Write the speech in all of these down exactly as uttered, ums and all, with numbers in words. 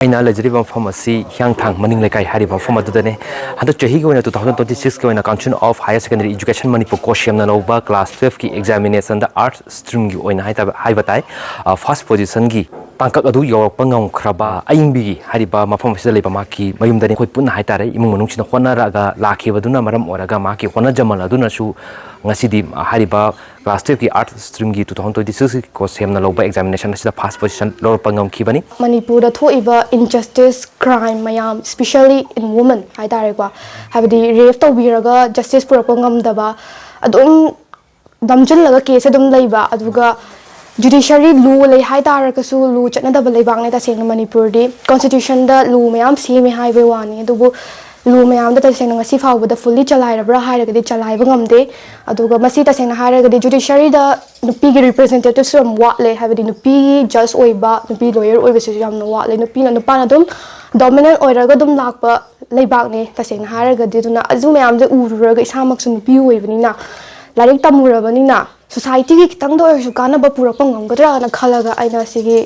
ꯑꯩꯅ ꯂꯩꯖꯔꯤꯕ ꯃꯐꯝ ꯑꯁꯤ ꯍꯤꯌꯥꯡꯊꯥꯡ ꯃꯅꯤꯡ ꯂꯩꯀꯥꯏ ꯍꯥꯏꯔꯤꯕ ꯃꯐꯝ ꯑꯗꯨꯗꯅꯦ꯫ ꯍꯟꯗꯛ ꯆꯍꯤꯒꯤ ꯑꯣꯏꯅ two thousand twenty sixꯀꯤ ꯑꯣꯏꯅ Council of Higher Secondary Education Manipur ꯀꯣ ꯁꯦꯝꯅ ꯂꯧꯕ class twelveꯀꯤ examinationꯗ arts streamꯒꯤ ꯑꯣꯏꯅ ꯍꯥꯏꯇꯥꯕ-, ꯍꯥꯏꯕ ꯇꯥꯏ, ꯑ, first positionꯒꯤ ꯇꯥꯡꯀꯛ ꯑꯗꯨ ꯌꯧꯔꯛꯄ ꯉꯝꯈ꯭ꯔꯕ ꯑꯌꯤꯡꯕꯤꯒꯤ ꯍꯥꯏꯔꯤꯕ ꯃꯐꯝ ꯑꯁꯤꯗ ꯂꯩꯕ ꯃꯍꯥꯛꯀꯤ ꯃꯌꯨꯝꯗꯅꯤ꯫ ꯑꯩꯈꯣꯏ ꯄꯨꯟꯅ ꯍꯥꯏꯇꯥꯔꯦ, ꯏꯃꯨꯡ ꯃꯅꯨꯡꯁꯤꯅ ꯍꯣꯠꯅꯔꯛꯑꯒ ꯂꯥꯛꯈꯤꯕꯗꯨꯅ ꯃꯔꯝ ꯑꯣꯏꯔꯒ ꯃꯍꯥꯛꯀꯤ ꯍꯣꯠꯅꯖꯃꯜ ꯑꯗꯨꯅꯁꯨ ꯉꯁꯤꯗꯤ ꯍꯥꯏꯔꯤꯕ class twelveꯀꯤ arts streamꯒꯤ two thousand twenty sixꯀꯤ ꯀꯣ ꯁꯦꯝꯅ ꯂꯧꯕ examination ꯑꯁꯤꯗ first position ꯂꯧꯔꯛꯄ ꯉꯝꯈꯤꯕꯅꯤ꯫ ꯃꯅꯤꯄꯨꯔꯗ ꯊꯣꯛꯏꯕ injustice, crime ꯃꯌꯥꯝ, especially in women ꯍꯥꯏꯇꯥꯔꯦꯀꯣ, ꯍꯥꯏꯕꯗꯤ rape ꯇꯧꯕꯤꯔꯒ justice ꯄꯨꯔꯛꯄ ꯉꯝꯗꯕ, ꯑꯗꯨꯝ ꯅꯝꯖꯤꯜꯂꯒ case ꯑꯗꯨꯝ ꯂꯩꯕ, ꯑꯗꯨꯒ judiciary law ꯂꯩ ꯍꯥꯏꯇꯥꯔꯒꯁꯨ law ꯆꯠꯅꯗꯕ ꯂꯩꯕꯥꯛꯅꯦ ꯇꯁꯦꯡꯅ ꯃꯅꯤꯄꯨꯔꯗꯤ꯫ Constitutionꯗ law ꯃꯌꯥꯝ ꯁꯦꯝꯃꯦ ꯍꯥꯏꯕꯩ ꯋꯥꯅꯤ, ꯑꯗꯨꯕꯨ law ꯃꯌꯥꯝꯗꯣ ꯇꯁꯦꯡꯅ ꯉꯁꯤ ꯐꯥꯎꯕꯗ fully ꯆꯂꯥꯏꯔꯕ꯭ꯔꯥ ꯍꯥꯏꯔꯒꯗꯤ ꯆꯂꯥꯏꯕ ꯉꯝꯗꯦ꯫ ꯑꯗꯨꯒ ꯃꯁꯤ ꯇꯁꯦꯡꯅ ꯍꯥꯏꯔꯒꯗꯤ judiciaryꯗ ꯅꯨꯄꯤꯒꯤ representativeꯁꯨ ꯌꯥꯝ ꯋꯥꯠꯂꯦ, ꯍꯥꯏꯕꯗꯤ ꯅꯨꯄꯤ judge ꯑꯣꯏꯕ, ꯅꯨꯄꯤ lawyer ꯑꯣꯏꯕꯁꯤꯁꯨ ꯌꯥꯝꯅ ꯋꯥꯠꯂꯦ꯫ ꯅꯨꯄꯤꯅ ꯅꯨꯄꯥꯅ ꯑꯗꯨꯝ dominant ꯑꯣꯏꯔꯒ ꯑꯗꯨꯝ ꯂꯥꯛꯄ ꯂꯩꯕꯥꯛꯅꯦ ꯇꯁꯦꯡꯅ ꯍꯥꯏꯔꯒꯗꯤ꯫ ꯑꯗꯨꯅ ꯑꯗꯨ ꯃꯌꯥꯝꯁꯦ ꯎꯔꯨꯔꯒ ꯏꯁꯥꯃꯛꯁꯨ ꯅꯨꯄꯤ ꯑꯣꯏꯕꯅꯤꯅ, ꯂꯥꯏꯔꯤꯛ ꯇꯝꯃꯨꯔꯕꯅꯤꯅ, societyꯒꯤ ꯈꯤꯇꯪꯗ ꯑꯣꯏꯔꯁꯨ ꯀꯥꯟꯅꯕ ꯄꯨꯔꯛꯄ ꯉꯝꯒꯗ꯭ꯔꯥꯅ ꯈꯜꯂꯒ ꯑꯩꯅ ꯁꯤꯒꯤ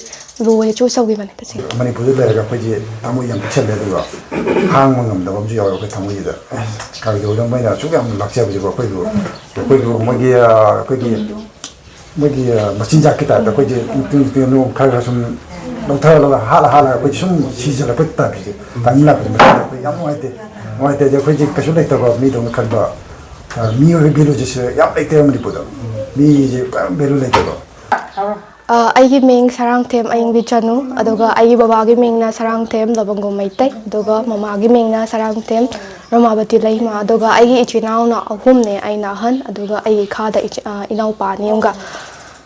lawꯁꯦ choose ꯇꯧꯈꯤꯕꯅꯦ ꯇꯁꯦꯡꯅ꯫ ꯃꯅꯤꯄꯨꯔꯗ ꯂꯩꯔꯒ ꯑꯩꯈꯣꯏꯁꯦ ꯊꯃꯣꯏ ꯌꯥꯝ ꯄꯤꯛꯁꯜꯂꯦ, ꯑꯗꯨꯒ ꯈꯥꯡꯕ ꯉꯝꯗꯕ ꯑꯃꯁꯨ ꯌꯥꯎꯔꯦ ꯑꯩꯈꯣꯏ ꯊꯃꯣꯏꯁꯤꯗ꯫ ꯀꯔꯤꯒꯤꯅꯣꯗ ꯃꯣꯏꯅ ꯑꯁꯨꯛ ꯌꯥꯝ ꯂꯥꯛꯆꯕꯁꯤꯕꯣ ꯑꯩꯈꯣꯏꯕꯨ, ꯑꯩꯈꯣꯏꯕꯨ ꯃꯣꯏꯒꯤ, ꯑ, ꯑꯩꯈꯣꯏꯒꯤ, ꯃꯣꯏꯒꯤ, ꯑ, ꯃꯆꯤꯟꯖꯥꯛꯀꯤ ꯇꯥꯏꯞꯇ ꯑꯩꯈꯣꯏꯁꯦ ꯅꯨꯡꯇꯤ ꯅꯨꯡꯇꯤ ꯅꯣꯡ ꯈꯔ ꯈꯔ ꯁꯨꯝ ꯂꯧꯊꯔ ꯂꯧꯊꯔ ꯍꯥꯠꯂ ꯍꯥꯠꯂꯒ ꯑꯩꯈꯣꯏꯁꯦ ꯁꯨꯝ ꯁꯤꯖꯤꯜꯂꯛꯄ ꯇꯥꯏꯞꯁꯦ ꯇꯥꯏꯃꯤꯡ ꯂꯥꯛꯄꯁꯦ ꯃꯇꯝꯗ ꯑꯩꯈꯣꯏ ꯌꯥꯝ ꯅꯨꯡꯉꯥꯏꯇꯦ꯫ ꯅꯨꯡꯉꯥꯏꯇꯦ ꯍꯥꯏꯗꯤ ꯑꯩꯈꯣꯏꯁꯦ ꯀꯩꯁꯨ ꯂꯩꯇꯕ ꯃꯤꯗꯧꯅ ꯈꯟꯕ, ꯑ, ꯃꯤꯑꯣꯏꯕ valueꯁꯦ ꯌꯥꯝ ꯂꯩꯇꯦ ꯃꯅꯤꯄꯨꯔꯗ꯫ ꯃꯤꯁꯦ ꯄꯨꯔꯥ value ꯂꯩꯇꯕ꯫ ꯑ, ꯑꯩꯒꯤ ꯃꯤꯡ ꯁꯔꯥꯡꯊꯦꯝ ꯑꯌꯤꯡꯕꯤ ꯆꯅꯨ, ꯑꯗꯨꯒ ꯑꯩꯒꯤ ꯕꯕꯥꯒꯤ ꯃꯤꯡꯅ ꯁꯔꯥꯡꯊꯦꯝ ꯂꯕꯪꯒꯣ ꯃꯩꯇꯩ, ꯑꯗꯨꯒ ꯃꯃꯥꯒꯤ ꯃꯤꯡꯅ ꯁꯔꯥꯡꯊꯦꯝ ꯔꯣꯃꯥꯕꯇꯤ ꯂꯩꯃ, ꯑꯗꯨꯒ ꯑꯩꯒꯤ ꯏꯆꯤꯟ ꯏꯅꯥꯎꯅ ꯑꯍꯨꯝꯅꯦ, ꯑꯩꯅ ꯑꯍꯟ, ꯑꯗꯨꯒ ꯑꯩꯒꯤ ꯏꯈꯥꯗ ꯏꯆꯤ-, ꯑ, ꯏꯅꯥꯎꯄꯥ ꯑꯅꯤ ꯑꯃꯒ꯫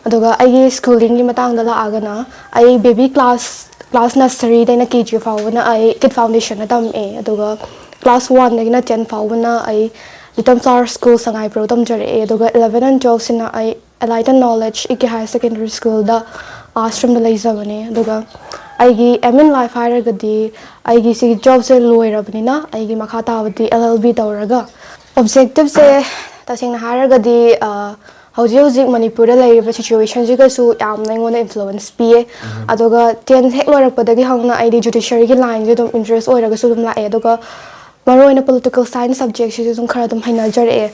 ꯑꯗꯨꯒ ꯑꯩꯒꯤ schoolingꯒꯤ ꯃꯇꯥꯡꯗ ꯂꯥꯛꯑꯒꯅ, ꯑꯩ baby class, class nurseryꯗꯩꯅ K G ꯐꯥꯎꯕꯅ ꯑꯩ Kid Foundationꯗ ꯇꯝꯃꯛꯑꯦ, ꯑꯗꯨꯒ class oneꯗꯒꯤꯅ ten ꯐꯥꯎꯕꯅ ꯑꯩ Little Star School ꯁꯉꯥꯏꯄ꯭ꯔꯧ ꯇꯝꯖꯔꯛꯑꯦ, ꯑꯗꯨꯒ eleven and twelveꯁꯤꯅ ꯑꯩ Enlighten Knowledge E K Higher Secondary Schoolꯗ arts streamꯗ ꯂꯩꯖꯕꯅꯦ꯫ ꯑꯗꯨꯒ ꯑꯩꯒꯤ aim in life ꯍꯥꯏꯔꯒꯗꯤ ꯑꯩꯒꯤ ꯁꯤꯒꯤ jobꯁꯦ ꯂꯣꯏꯔꯕꯅꯤꯅ ꯑꯩꯒꯤ ꯃꯈꯥ ꯇꯥꯕꯗꯤ L L B ꯇꯧꯔꯒ objectiveꯁꯦ ꯇꯁꯦꯡꯅ ꯍꯥꯏꯔꯒꯗꯤ, ꯑ, ꯍꯧꯖꯤꯛ ꯍꯧꯖꯤꯛ ꯃꯅꯤꯄꯨꯔꯗ ꯂꯩꯔꯤꯕ ꯁꯤꯆꯨꯋꯦꯁꯟꯁꯤꯒꯁꯨ ꯌꯥꯝꯅ ꯑꯩꯉꯣꯟꯗ ꯏꯟꯐ꯭ꯂꯨꯋꯦꯟꯁ ꯄꯤꯌꯦ꯫ ꯑꯗꯨꯒ ꯇꯦꯟ ꯍꯦꯛ ꯂꯣꯏꯔꯛꯄꯗꯒꯤ ꯍꯧꯅ ꯑꯩꯗꯤ ꯖꯨꯗꯤꯁꯔꯤꯒꯤ ꯂꯥꯏꯟꯁꯦ ꯑꯗꯨꯝ ꯏꯟꯇꯔꯦꯁ ꯑꯣꯏꯔꯒꯁꯨ ꯑꯗꯨꯝ ꯂꯥꯛꯑꯦ꯫ ꯑꯗꯨꯒ ꯃꯔꯨ ꯑꯣꯏꯅ ꯄꯣꯂꯤꯇꯤꯀꯦꯜ ꯁꯥꯏꯟꯁ ꯁꯕꯖꯦꯛꯁꯤꯁꯨ ꯑꯗꯨꯝ ꯈꯔ ꯑꯗꯨꯝ ꯍꯩꯅꯖꯔꯛꯑꯦ꯫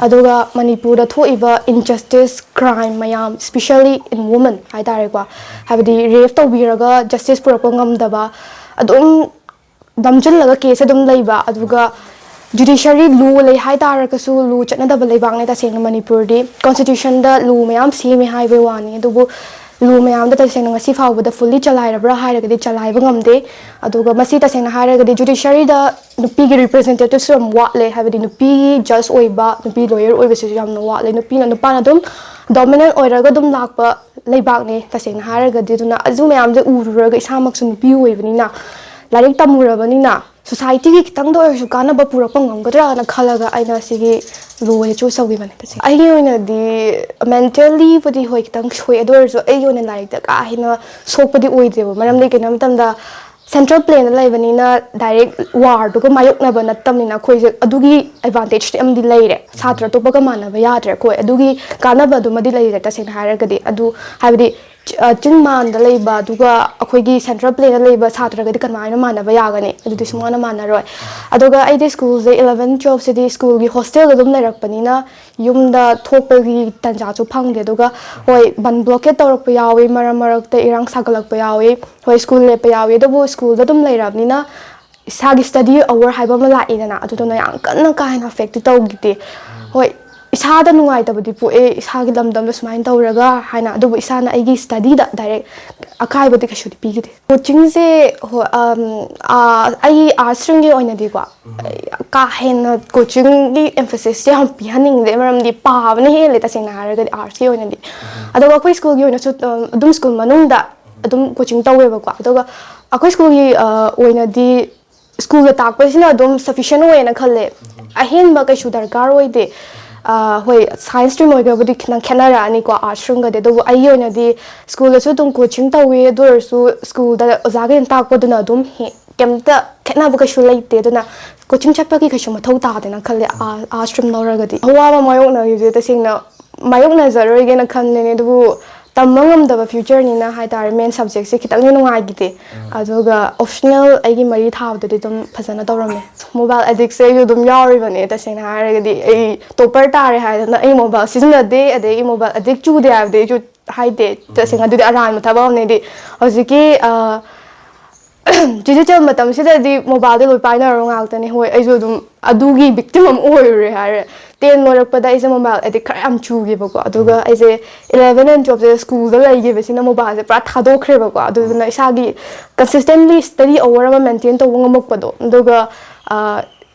ꯑꯗꯨꯒ ꯃꯅꯤꯄꯨꯔꯗ ꯊꯣꯛꯏꯕ ꯏꯟꯖꯁꯇꯤꯁ, ꯀ꯭ꯔꯥꯏꯝ ꯃꯌꯥꯝ, especially in women ꯍꯥꯏ ꯇꯥꯔꯦꯀꯣ, ꯍꯥꯏꯕꯗꯤ ꯔꯦꯞ ꯇꯧꯕꯤꯔꯒ ꯖꯁꯇꯤꯁ ꯄꯨꯔꯛꯄ ꯉꯝꯗꯕ, ꯑꯗꯨꯝ ꯅꯝꯁꯤꯜꯂꯒ ꯀꯦꯁ ꯑꯗꯨꯝ ꯂꯩꯕ, ꯑꯗꯨꯒ ꯖꯨꯗꯤꯁꯔꯤ ꯂꯣ ꯂꯩ ꯍꯥꯏ ꯇꯥꯔꯒꯁꯨ ꯂꯣ ꯆꯠꯅꯗꯕ ꯂꯩꯕꯥꯛꯅꯦ ꯇꯁꯦꯡꯅ ꯃꯅꯤꯄꯨꯔꯗꯤ꯫ ꯀꯣꯟꯁꯇꯤꯇ꯭ꯌꯨꯁꯟꯗ ꯂꯣ ꯃꯌꯥꯝ ꯁꯦꯝꯃꯦ ꯍꯥꯏꯕꯩ ꯋꯥꯅꯤ, ꯑꯗꯨꯕꯨ ꯂꯣ ꯃꯌꯥꯝꯗꯣ ꯇꯁꯦꯡꯅ ꯉꯁꯤ ꯐꯥꯎꯕꯗ ꯐꯨꯜꯂꯤ ꯆꯂꯥꯏꯔꯕ꯭ꯔꯥ ꯍꯥꯏꯔꯒꯗꯤ ꯆꯂꯥꯏꯕ ꯉꯝꯗꯦ꯫ ꯑꯗꯨꯒ ꯃꯁꯤ ꯇꯁꯦꯡꯅ ꯍꯥꯏꯔꯒꯗꯤ ꯖꯨꯗꯤꯁꯔꯤꯗ ꯅꯨꯄꯤꯒꯤ ꯔꯤꯄ꯭ꯔꯖꯦꯟꯇꯦꯇꯤꯞꯁꯨ ꯌꯥꯝ ꯋꯥꯠꯂꯦ, ꯍꯥꯏꯕꯗꯤ ꯅꯨꯄꯤ ꯖꯖ ꯑꯣꯏꯕ, ꯅꯨꯄꯤ ꯂꯣꯌꯔ ꯑꯣꯏꯕꯁꯤꯁꯨ ꯌꯥꯝꯅ ꯋꯥꯠꯂꯦ꯫ ꯅꯨꯄꯤꯅ, ꯅꯨꯄꯥꯅ ꯑꯗꯨꯝ ꯗꯣꯃꯤꯅꯦꯟ ꯑꯣꯏꯔꯒ ꯑꯗꯨꯝ ꯂꯥꯛꯄ ꯂꯩꯕꯥꯛꯅꯦ ꯇꯁꯦꯡꯅ ꯍꯥꯏꯔꯒꯗꯤ꯫ ꯑꯗꯨꯅ ꯑꯗꯨ ꯃꯌꯥꯝꯁꯦ ꯎꯔꯨꯔꯒ ꯏꯁꯥꯃꯛꯁꯨ ꯅꯨꯄꯤ ꯑꯣꯏꯕꯅꯤꯅ, ꯂꯥꯏꯔꯤꯛ ꯇꯝꯃꯨꯔꯕꯅꯤꯅ, ꯁꯣꯁꯥꯏꯇꯤꯒꯤ ꯈꯤꯇꯪꯗ ꯑꯣꯏꯔꯁꯨ ꯀꯥꯟꯅꯕ ꯄꯨꯔꯛꯄ ꯉꯝꯒꯗ꯭ꯔꯥꯅ ꯈꯜꯂꯒ ꯑꯩꯅ ꯁꯤꯒꯤ ꯂꯣꯁꯦ ꯆꯨꯁ ꯇꯧꯈꯤꯕꯅꯦ꯫ ꯇꯁꯦꯡꯅ ꯑꯩꯒꯤ ꯑꯣꯏꯅꯗꯤ ꯃꯦꯟꯇꯦꯜꯂꯤꯕꯨꯗꯤ ꯍꯣꯏ ꯈꯤꯇꯪ ꯁꯣꯛꯑꯦ, ꯑꯗꯨ ꯑꯣꯏꯔꯁꯨ ꯑꯩꯒꯤ ꯑꯣꯏꯅ ꯂꯥꯏꯔꯤꯛꯇ ꯀꯥ ꯍꯦꯟꯅ ꯁꯣꯛꯄꯗꯤ ꯑꯣꯏꯗꯦꯕ꯫ ꯃꯔꯝꯗꯤ ꯀꯩꯅꯣ ꯍꯥꯏꯕ ꯃꯇꯝꯗ ꯁꯦꯟꯇ꯭ꯔꯦꯜ ꯄ꯭ꯂꯦꯟꯗ ꯂꯩꯕꯅꯤꯅ ꯗꯥꯏꯔꯦꯛ ꯋꯥꯔꯗꯨꯒ ꯃꯥꯌꯣꯛꯅꯕ ꯅꯠꯇꯕꯅꯤꯅ ꯑꯩꯈꯣꯏꯁꯦ ꯑꯗꯨꯒꯤ ꯑꯦꯗꯚꯥꯟꯇꯦꯖꯇꯤ ꯑꯃꯗꯤ ꯂꯩꯔꯦ꯫ ꯁꯥꯇ꯭ꯔ ꯑꯇꯣꯞꯄꯒ ꯃꯥꯟꯅꯕ ꯌꯥꯗ꯭ꯔꯦ ꯑꯩꯈꯣꯏ꯫ ꯑꯗꯨꯒꯤ ꯀꯥꯟꯅꯕꯗꯨꯃꯗꯤ ꯂꯩꯔꯦ ꯇꯁꯦꯡꯅ ꯍꯥꯏꯔꯒꯗꯤ꯫ ꯑꯗꯨ ꯍꯥꯏꯕꯗꯤ ꯆ-, ꯑ, ꯆꯤꯡ ꯃꯥꯟꯗ ꯂꯩꯕ ꯑꯗꯨꯒ ꯑꯩꯈꯣꯏꯒꯤ ꯁꯦꯟꯇ꯭ꯔꯦꯜ ꯄ꯭ꯂꯦꯟꯗ ꯂꯩꯕ ꯁꯥꯇ꯭ꯔꯒꯗꯤ ꯀꯃꯥꯏꯅ ꯃꯥꯟꯅꯕ ꯌꯥꯒꯅꯤ? ꯑꯗꯨꯗꯤ ꯁꯨꯡꯃꯥꯟꯅ ꯃꯥꯟꯅꯔꯣꯏ꯫ ꯑꯗꯨꯒ ꯑꯩꯗꯤ ꯁ꯭ꯀꯨꯜꯁꯦ ꯏꯂꯚꯦꯟ ꯇꯨꯋꯦꯜꯐꯁꯤꯗꯤ ꯁ꯭ꯀꯨꯜꯒꯤ ꯍꯣꯁꯇꯦꯜꯗ ꯑꯗꯨꯝ ꯂꯩꯔꯛꯄꯅꯤꯅ ꯌꯨꯝꯗ ꯊꯣꯛꯄꯒꯤ ꯇꯟꯖꯥꯁꯨ ꯐꯪꯗꯦ꯫ ꯑꯗꯨꯒ ꯍꯣꯏ, ꯕꯟ ꯕ꯭ꯂꯣꯀꯦꯠ ꯇꯧꯔꯛꯄ ꯌꯥꯎꯏ, ꯃꯔꯛ ꯃꯔꯛꯇ ꯏꯔꯥꯡ ꯁꯥꯒꯠꯂꯛꯄ ꯌꯥꯎꯏ, ꯍꯣꯏ, ꯁ꯭ꯀꯨꯜ ꯂꯦꯞꯄ ꯌꯥꯎꯏ꯫ ꯑꯗꯨꯕꯨ ꯁ꯭ꯀꯨꯜꯗ ꯑꯗꯨꯝ ꯂꯩꯔꯕꯅꯤꯅ ꯏꯁꯥꯒꯤ ꯁ꯭ꯇꯗꯤ ꯑꯋꯔ ꯍꯥꯏꯕ ꯑꯃ ꯂꯥꯛꯏꯗꯅ, ꯑꯗꯨꯗꯨꯅ ꯌꯥꯝ ꯀꯟꯅ ꯀꯥ ꯍꯦꯟꯅ ꯑꯦꯐꯦꯛꯇꯤ ꯇꯧꯈꯤꯗꯦ꯫ ꯍꯣꯏ, ꯏꯁꯥꯗ ꯅꯨꯡꯉꯥꯏꯇꯕꯗꯤ ꯄꯣꯛꯑꯦ, ꯏꯁꯥꯒꯤ ꯂꯝꯗꯝꯗ ꯁꯨꯃꯥꯏꯅ ꯇꯧꯔꯒ ꯍꯥꯏꯅ, ꯑꯗꯨꯕꯨ ꯏꯁꯥꯅ ꯑꯩꯒꯤ ꯁ꯭ꯇꯗꯤꯗ ꯗꯥꯏꯔꯦꯛ ꯑꯀꯥꯏꯕꯗꯤ ꯀꯩꯁꯨꯗꯤ ꯄꯤꯈꯤꯗꯦ꯫ ꯀꯣꯆꯤꯡꯁꯦ, ꯍꯣꯏ, ꯑꯝ, ꯑꯥ, ꯑꯩ ꯑꯥꯔꯠꯁ ꯁ꯭ꯇ꯭ꯔꯤꯝꯒꯤ ꯑꯣꯏꯅꯗꯤꯀꯣ, ꯑꯩ ꯀꯥ ꯍꯦꯟꯅ ꯀꯣꯆꯤꯡꯒꯤ ꯑꯦꯝꯐꯦꯁꯤꯁꯁꯦ ꯌꯥꯝ ꯄꯤꯍꯟꯅꯤꯡꯗꯦ, ꯃꯔꯝꯗꯤ ꯄꯥꯕꯅ ꯍꯦꯜꯂꯦ ꯇꯁꯦꯡꯅ ꯍꯥꯏꯔꯒꯗꯤ ꯑꯥꯔꯠꯁꯀꯤ ꯑꯣꯏꯅꯗꯤ꯫ ꯑꯗꯨꯒ ꯑꯩꯈꯣꯏ ꯁ꯭ꯀꯨꯜꯒꯤ ꯑꯣꯏꯅꯁꯨ, ꯑꯝ, ꯑꯗꯨꯝ ꯁ꯭ꯀꯨꯜ ꯃꯅꯨꯡꯗ ꯑꯗꯨꯝ ꯀꯣꯆꯤꯡ ꯇꯧꯋꯦꯕꯀꯣ꯫ ꯑꯗꯨꯒ ꯑꯩꯈꯣꯏ ꯁ꯭ꯀꯨꯜꯒꯤ, ꯑ, ꯑꯣꯏꯅꯗꯤ ꯁ꯭ꯀꯨꯜꯗ ꯇꯥꯛꯄꯁꯤꯅ ꯑꯗꯨꯝ ꯁꯐꯤꯁꯦꯟ ꯑꯣꯏꯌꯦꯅ ꯈꯜꯂꯦ꯫ ꯑꯍꯦꯟꯕ ꯀꯩꯁꯨ ꯗꯔꯀꯥꯔ ꯑꯣꯏꯗꯦ꯫ ꯑ, ꯍꯣꯏ, ꯁꯥꯏꯟꯁ ꯁ꯭ꯇ꯭ꯔꯤꯝ ꯑꯣꯏꯔꯒꯕꯨꯗꯤ ꯈꯤꯇꯪ ꯈꯦꯠꯅꯔꯛꯑꯅꯤꯀꯣ ꯑꯥꯔꯠꯁ ꯁ꯭ꯇ꯭ꯔꯤꯝꯒꯗꯤ꯫ ꯑꯗꯨꯕꯨ ꯑꯩꯒꯤ ꯑꯣꯏꯅꯗꯤ ꯁ꯭ꯀꯨꯜꯗꯁꯨ ꯑꯗꯨꯝ ꯀꯣꯆꯤꯡ ꯇꯧꯋꯤ, ꯑꯗꯨ ꯑꯣꯏꯔꯁꯨ ꯁ꯭ꯀꯨꯜꯗ ꯑꯣꯖꯥꯈꯩꯅ ꯇꯥꯛꯄꯗꯨꯅ ꯑꯗꯨꯝ ꯍꯦ-, ꯀꯩꯝꯇ ꯈꯦꯠꯅꯕ ꯀꯩꯁꯨ ꯂꯩꯇꯦ꯫ ꯑꯗꯨꯅ ꯀꯣꯆꯤꯡ ꯆꯠꯄꯒꯤ ꯀꯩꯁꯨ ꯃꯊꯧ ꯇꯥꯗꯦꯅ ꯈꯜꯂꯦ ꯑꯥꯔꯠꯁ ꯁ꯭ꯇ꯭ꯔꯤꯝ ꯂꯧꯔꯒꯗꯤ꯫ ꯑꯋꯥꯕ ꯃꯥꯌꯣꯛꯅꯔꯤꯁꯦ ꯇꯁꯦꯡꯅ ꯃꯥꯌꯣꯛꯅꯖꯔꯣꯏꯒꯦꯅ ꯈꯟꯕꯅꯦ, ꯑꯗꯨꯕꯨ ꯇꯝꯕ ꯉꯝꯗꯕ future ꯅꯤꯅ ꯍꯥꯏꯇꯥꯔꯦ, main subject ꯁꯦ ꯈꯤꯇꯪꯗꯤ ꯅꯨꯡꯉꯥꯏꯈꯤꯗꯦ꯫ ꯑꯗꯨꯒ optional ꯑꯩꯒꯤ ꯃꯔꯤ ꯊꯥꯕꯗꯗꯤ ꯑꯗꯨꯝ ꯐꯖꯅ ꯇꯧꯔꯝꯃꯦ꯫ Mobile addict ꯁꯦ ꯑꯩꯁꯨ ꯑꯗꯨꯝ ꯌꯥꯎꯔꯤꯕꯅꯦ, ꯇꯁꯦꯡꯅ ꯍꯥꯏꯔꯒꯗꯤ꯫ ꯑꯩ topper ꯇꯥꯔꯦ ꯍꯥꯏꯗꯅ ꯑꯩ mobile ꯁꯤꯖꯤꯟꯅꯗꯦ, ꯑꯗꯩ ꯑꯩ mobile addict ꯆꯨꯗꯦ ꯍꯥꯏꯕꯗꯤ ꯑꯩꯁꯨ ꯍꯥꯏꯗꯦ꯫ ꯇꯁꯦꯡꯅ ꯑꯗꯨꯗꯤ ꯑꯔꯥꯟꯕ ꯊꯕꯛ ꯑꯃꯅꯦꯗꯤ꯫ ꯍꯧꯖꯤꯛꯀꯤ, ꯑ, digital ꯃꯇꯝꯁꯤꯗꯗꯤ mobile ꯗ ꯂꯣꯏ ꯄꯥꯏꯅꯔꯕ ꯉꯥꯛꯇꯅꯦ꯫ ꯍꯣꯏ, ꯑꯩꯁꯨ ꯑꯗꯨꯝ ꯑꯗꯨꯒꯤ victim ꯑꯃ ꯑꯣꯏꯔꯨꯔꯦ ꯍꯥꯏꯔꯦ꯫ Ten ꯂꯣꯏꯔꯛꯄꯗ ꯑꯩꯁꯦ mobile addict ꯈꯔ ꯌꯥꯝ ꯆꯨꯈꯤꯕꯀꯣ꯫ ꯑꯗꯨꯒ ꯑꯩꯁꯦ eleven and twelve say school the ꯂꯩꯈꯤꯕꯁꯤꯅ mobile ꯁꯦ ꯄꯨꯔꯥ ꯊꯥꯗꯣꯛꯈ꯭ꯔꯦꯕꯀꯣ꯫ ꯑꯗꯨꯗꯨꯅ ꯏꯁꯥꯒꯤ consistently study hour ꯑꯃ maintain ꯇꯧꯕ ꯉꯝꯃꯛꯄꯗꯣ꯫ ꯑꯗꯨꯒ, ꯑ,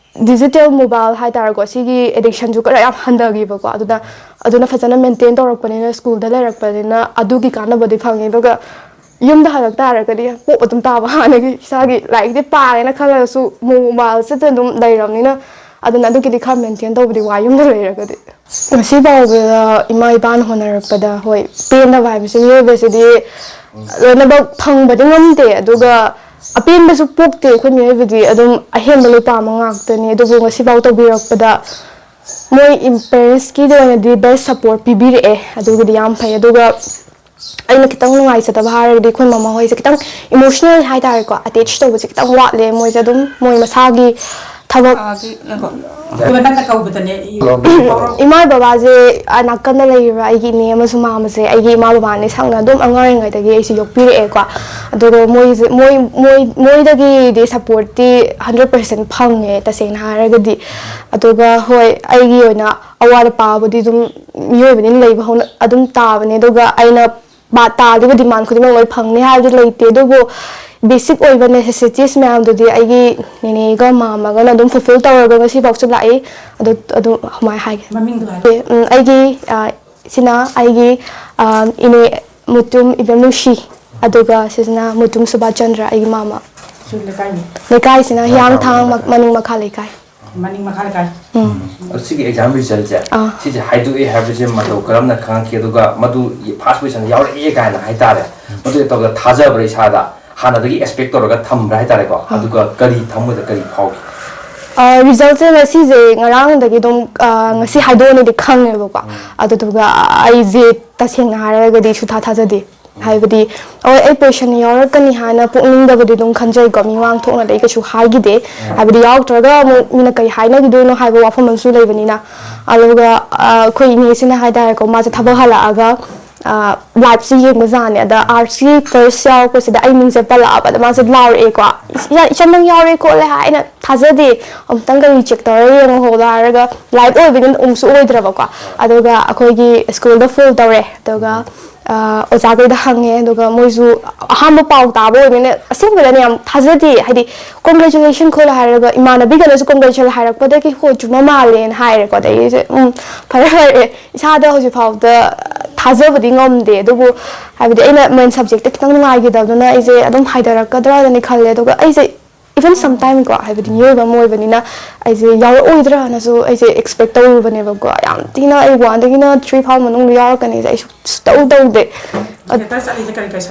digital mobile ꯍꯥꯏꯇꯥꯔꯦꯀꯣ, ꯁꯤꯒꯤ addiction ꯁꯨ ꯈꯔ ꯌꯥꯝ ꯍꯟꯊꯈꯤꯕꯀꯣ꯫ ꯑꯗꯨꯅ, ꯑꯗꯨꯅ ꯐꯖꯅ maintain ꯇꯧꯔꯛꯄꯅꯤꯅ, school ꯗ ꯂꯩꯔꯛꯄꯅꯤꯅ ꯑꯗꯨꯒꯤ ꯀꯥꯟꯅꯕꯗꯤ ꯐꯪꯉꯦ꯫ ꯑꯗꯨꯒ ꯌꯨꯝꯗ ꯍꯜꯂꯛ ꯇꯥꯔꯒꯗꯤ ꯀꯣꯛ ꯑꯗꯨꯝ ꯇꯥꯕ꯫ ꯍꯥꯟꯅꯒꯤ ꯏꯁꯥꯒꯤ ꯂꯥꯏꯔꯤꯛꯇꯤ ꯄꯥꯔꯦꯅ ꯈꯜꯂꯒꯁꯨ mobile ꯁꯤꯗ ꯑꯗꯨꯝ ꯂꯩꯔꯕꯅꯤꯅ, ꯑꯗꯨꯅ ꯑꯗꯨꯒꯤꯗꯤ ꯈꯔ maintain ꯇꯧꯕꯗꯤ ꯋꯥꯏ ꯌꯨꯝꯗ ꯂꯩꯔꯒꯗꯤ꯫ ꯉꯁꯤ ꯐꯥꯎꯕꯗ ꯏꯃꯥ ꯏꯄꯥꯅ ꯍꯣꯠꯅꯔꯛꯄꯗ, ꯍꯣꯏ, ꯄꯦꯟꯗꯕ ꯍꯥꯏꯕꯁꯤ ꯃꯤꯑꯣꯏꯕꯁꯤꯗꯤ ꯂꯣꯏꯅꯃꯛ ꯐꯪꯕꯗꯤ ꯉꯝꯗꯦ, ꯑꯗꯨꯒ ꯑꯄꯦꯟꯕꯁꯨ ꯄꯣꯛꯇꯦ꯫ ꯑꯩꯈꯣꯏ ꯃꯤꯑꯣꯏꯕꯗꯤ ꯑꯗꯨꯝ ꯑꯍꯦꯟꯕ ꯂꯣꯏ ꯄꯥꯝꯕ ꯉꯥꯛꯇꯅꯤ꯫ ꯑꯗꯨꯕꯨ ꯉꯁꯤꯐꯥꯎ ꯇꯧꯕꯤꯔꯛꯄꯗ ꯃꯣꯏ parents ꯀꯤꯗ ꯑꯣꯏꯅꯗꯤ best support ꯄꯤꯕꯤꯔꯛꯑꯦ, ꯑꯗꯨꯒꯤꯗꯤ ꯌꯥꯝ ꯐꯩ꯫ ꯑꯗꯨꯒ ꯑꯩꯅ ꯈꯤꯇꯪ ꯅꯨꯡꯉꯥꯏꯖꯗꯕ ꯍꯥꯏꯔꯒꯗꯤ ꯑꯩꯈꯣꯏ ꯃꯃꯥ ꯍꯣꯏꯁꯦ ꯈꯤꯇꯪ emotional ꯍꯥꯏꯇꯥꯔꯦꯀꯣ, attach ꯇꯧꯕꯁꯦ ꯈꯤꯇꯪ ꯋꯥꯠꯂꯦ꯫ ꯃꯣꯏꯁꯦ ꯑꯗꯨꯝ ꯃꯣꯏ ꯃꯁꯥꯒꯤ ꯊꯕꯛ ꯑꯥ, ꯁꯤ ꯉꯥꯏꯈꯣ꯫ ꯅꯪꯅ ꯀꯧꯕꯗꯅꯦ, ꯏ-, ꯏꯃꯥ ꯕꯕꯥꯁꯦ, ꯑ, ꯅꯥꯀꯟꯗ ꯂꯩꯔꯤꯕ ꯑꯩꯒꯤ ꯏꯅꯦ ꯑꯃꯁꯨꯡ ꯃꯥꯃꯁꯦ ꯑꯩꯒꯤ ꯏꯃꯥ ꯕꯕꯥꯅꯦ ꯁꯛꯅ ꯑꯗꯨꯝ ꯑꯉꯥꯡ ꯑꯣꯏꯔꯤꯉꯩꯗꯒꯤ ꯑꯩꯁꯦ ꯌꯣꯛꯄꯤꯔꯛꯑꯦꯀꯣ꯫ ꯑꯗꯨꯒ ꯃꯣꯏꯁꯦ, ꯃꯣꯏ, ꯃꯣꯏ, ꯃꯣꯏꯗꯒꯤꯗꯤ support ꯇꯤ hundred percent ꯐꯪꯉꯦ, ꯇꯁꯦꯡꯅ ꯍꯥꯏꯔꯒꯗꯤ꯫ ꯑꯗꯨꯒ ꯍꯣꯏ, ꯑꯩꯒꯤ ꯑꯣꯏꯅ ꯑꯋꯥꯠ ꯑꯄꯥꯕꯨꯗꯤ ꯑꯗꯨꯝ ꯃꯤꯑꯣꯏꯕꯅꯤꯅ ꯂꯩꯕ ꯍꯧꯅ ꯑꯗꯨꯝ ꯇꯥꯕꯅꯦ꯫ ꯑꯗꯨꯒ ꯑꯩꯅ ꯕꯥ-, ꯇꯥꯜꯂꯤꯕ demand ꯈꯨꯗꯤꯡꯃꯛ ꯂꯣꯏ ꯐꯪꯅꯤ ꯍꯥꯏꯕꯗꯤ ꯂꯩꯇꯦ, ꯑꯗꯨꯕꯨ basic ꯑꯣꯏꯕ necessities ꯃꯌꯥꯝꯗꯨꯗꯤ ꯑꯩꯒꯤ ꯅꯦꯅꯦꯒ ꯃꯥꯝꯃꯒꯅ ꯑꯗꯨꯝ fulfill ꯇꯧꯔꯒ ꯉꯁꯤꯐꯥꯎꯁꯨ ꯂꯥꯛꯏ꯫ ꯑꯗꯨ, ꯑꯗꯨ ꯀꯃꯥꯏꯅ ꯍꯥꯏꯒꯦ? ꯃꯃꯤꯡꯗꯣ ꯍꯥꯏꯔꯣ꯫ ꯑꯦ, ꯎꯝ, ꯑꯩꯒꯤ, ꯑ, ꯁꯤꯅ ꯑꯩꯒꯤ, ꯑ, ꯏꯅꯦ ꯃꯨꯇꯨꯝ ꯏꯕꯦꯝ ꯅꯨꯡꯁꯤ, ꯑꯗꯨꯒ ꯁꯤꯁꯤꯅ ꯃꯨꯇꯨꯝ ꯁꯨꯕꯥꯁ ꯆꯟꯗ꯭ꯔ, ꯑꯩꯒꯤ ꯃꯥꯝꯃ꯫ ꯁꯤ ꯂꯩꯀꯥꯏꯅꯤ? ꯂꯩꯀꯥꯏꯁꯤꯅ ꯍꯤꯌꯥꯡꯊꯥꯡ ꯃ-, ꯃꯅꯤꯡ ꯃꯈꯥ ꯂꯩꯀꯥꯏ꯫ ꯃꯅꯤꯡ ꯃꯈꯥ ꯂꯩꯀꯥꯏ꯫ ꯎꯝ꯫ ꯑꯗꯣ ꯁꯤꯒꯤ exam result ꯁꯦ, ꯑꯥ꯫ ꯁꯤꯁꯦ ꯍꯥꯏꯗꯣꯛꯑꯦ ꯍꯥꯏꯕꯁꯦ ꯃꯇꯧ ꯀꯔꯝꯅ ꯈꯪꯉꯛꯈꯤ? ꯑꯗꯨꯒ ꯃꯗꯨ first position ꯌꯥꯎꯔꯛꯑꯦ ꯀꯥꯏꯅ ꯍꯥꯏꯇꯥꯔꯦ, ꯃꯗꯨ ꯇꯧꯕꯗ ꯊꯥꯖꯕ꯭ꯔꯥ ꯏꯁꯥꯗ? ꯍꯥꯟꯅꯗꯒꯤ expect ꯇꯧꯔꯒ ꯊꯝꯕ꯭ꯔꯥ ꯍꯥꯏꯇꯥꯔꯦꯀꯣ? ꯑꯥ꯫ ꯑꯗꯨꯒ ꯀꯔꯤ ꯊꯃꯣꯏꯗ ꯀꯔꯤ ꯐꯥꯎꯈꯤ? ꯔꯤꯖꯜꯁꯦ ꯉꯁꯤꯁꯦ ꯉꯔꯥꯡꯗꯒꯤ ꯑꯗꯨꯝ ꯑ, ꯉꯁꯤ ꯍꯥꯏꯗꯣꯛꯑꯅꯤꯗꯤ ꯈꯪꯉꯦꯕꯀꯣ꯫ ꯑꯗꯨꯗꯨꯒ ꯑꯩꯁꯦ ꯇꯁꯦꯡꯅ ꯍꯥꯏꯔꯒꯗꯤ ꯁꯨꯊꯥ ꯊꯥꯖꯗꯦ꯫ ꯍꯥꯏꯕꯗꯤ ꯍꯣꯏ, ꯑꯩ ꯄꯣꯖꯤꯁꯟ ꯌꯥꯎꯔꯛꯀꯅꯤ ꯍꯥꯏꯅ ꯄꯨꯛꯅꯤꯡꯗꯕꯨꯗꯤ ꯑꯗꯨꯝ ꯈꯟꯖꯩꯀꯣ, ꯃꯤꯃꯥꯡ ꯊꯣꯛꯅꯗꯤ ꯑꯩ ꯀꯩꯁꯨ ꯍꯥꯏꯈꯤꯗꯦ꯫ ꯍꯥꯏꯕꯗꯤ ꯌꯥꯎꯔꯛꯇ꯭ꯔꯒ ꯑꯃꯨꯛ ꯃꯤꯅ ꯀꯩ ꯍꯥꯏꯅꯈꯤꯗꯣꯏꯅꯣ ꯍꯥꯏꯕ ꯋꯥꯐꯝ ꯑꯃꯁꯨ ꯂꯩꯕꯅꯤꯅ꯫ ꯑꯗꯨꯒ ꯑ, ꯑꯩꯈꯣꯏ ꯏꯅꯦꯁꯤꯅ ꯍꯥꯏꯇꯥꯔꯦꯀꯣ, ꯃꯥꯁꯦ ꯊꯕꯛ ꯍꯜꯂꯛꯑꯒ ꯂꯥꯏꯞꯁꯤ ꯌꯦꯡꯕꯖꯥꯠꯅꯦ꯫ ꯑꯗ ꯑꯥꯔꯠꯁꯀꯤ ꯐꯥꯔꯁ ꯌꯥꯎꯔꯛꯄꯁꯤꯗ ꯑꯩ ꯃꯤꯡꯁꯦ ꯄꯜꯂꯛꯑꯕꯗ ꯃꯥꯁꯦ ꯂꯥꯎꯔꯛꯑꯦꯀꯣ, "ꯏꯆꯟ, ꯏꯆꯟ ꯅꯪ ꯌꯥꯎꯔꯦ ꯈꯣꯠꯂꯦ" ꯍꯥꯏ꯫ ꯑꯩꯅ ꯊꯥꯖꯗꯦ, ꯑꯃꯨꯛꯇꯪꯒ ꯔꯤꯆꯦꯛ ꯇꯧꯔ ꯌꯦꯡꯉꯣ ꯍꯧꯗꯣ ꯍꯥꯏꯔꯒ ꯂꯥꯏꯞ ꯑꯣꯏꯕꯅꯤꯅ ꯎꯝꯁꯨ ꯑꯣꯏꯗ꯭ꯔꯕꯀꯣ꯫ ꯑꯗꯨꯒ ꯑꯩꯈꯣꯏꯒꯤ ꯁ꯭ꯀꯨꯜꯗ ꯐꯣꯟ ꯇꯧꯔꯦ, ꯑꯗꯨꯒ ꯑ, ꯑꯣꯖꯥꯈꯩꯗ ꯍꯪꯉꯦ, ꯑꯗꯨꯒ ꯃꯣꯏꯁꯨ ꯑꯍꯥꯟꯕ ꯄꯥꯎ ꯇꯥꯕ ꯑꯣꯏꯕꯅꯤꯅ ꯑꯁꯦꯡꯕꯗꯅꯦ ꯌꯥꯝ ꯊꯥꯖꯗꯦ꯫ ꯍꯥꯏꯗꯤ ꯀꯣꯡꯒ꯭ꯔꯦꯆꯨꯂꯦꯁꯟ ꯈꯣꯠꯂꯣ ꯍꯥꯏꯔꯒ ꯏꯃꯥꯟꯅꯕꯤꯒꯅꯁꯨ ꯀꯣꯡꯒ꯭ꯔꯦꯆꯨꯂꯦꯁꯟ ꯍꯥꯏꯔꯛꯄꯗꯒꯤ ꯍꯣꯏ ꯆꯨꯝꯕ ꯃꯥꯜꯂꯦꯅ ꯍꯥꯏꯔꯦꯀꯣ꯫ ꯑꯗꯒꯤ ꯑꯩꯁꯦ ꯎꯝ, ꯐꯔꯦ ꯐꯔꯦ, ꯏꯁꯥꯗ ꯍꯧꯖꯤꯛ ꯐꯥꯎꯗ ꯊꯥꯖꯕꯗꯤ ꯉꯝꯗꯦ꯫ ꯑꯗꯨꯕꯨ ꯍꯥꯏꯕꯗꯤ ꯑꯩꯅ ꯃꯦꯟ ꯁꯕꯖꯦꯛꯇ ꯈꯤꯇꯪ ꯅꯨꯡꯉꯥꯏꯈꯤꯗꯕꯗꯨꯅ ꯑꯩꯁꯦ ꯑꯗꯨꯝ ꯍꯥꯏꯊꯔꯛꯀꯗ꯭ꯔꯥꯅ ꯈꯜꯂꯦ꯫ ꯑꯗꯨꯒ ꯑꯩꯁꯦ even sometime ꯀꯣ, ꯍꯥꯏꯕꯗꯤ ꯃꯤꯑꯣꯏꯕ ꯑꯃ ꯑꯣꯏꯕꯅꯤꯅ ꯑꯩꯁꯦ ꯌꯥꯎꯔꯛꯑꯣꯏꯗ꯭ꯔꯥꯅꯁꯨ ꯑꯩꯁꯦ ꯑꯦꯛꯁꯄꯦꯛ ꯇꯧꯔꯨꯕꯅꯦꯕꯀꯣ꯫ ꯌꯥꯝ ꯊꯤꯅ ꯑꯩ ꯋꯥꯟꯗꯒꯤꯅ ꯊ꯭ꯔꯤ ꯐꯥꯎ ꯃꯅꯨꯡꯗ ꯌꯥꯎꯔꯛꯀꯅꯤꯁꯦ ꯑꯩ ꯁꯨꯡꯇꯧ ꯇꯧꯗꯦ꯫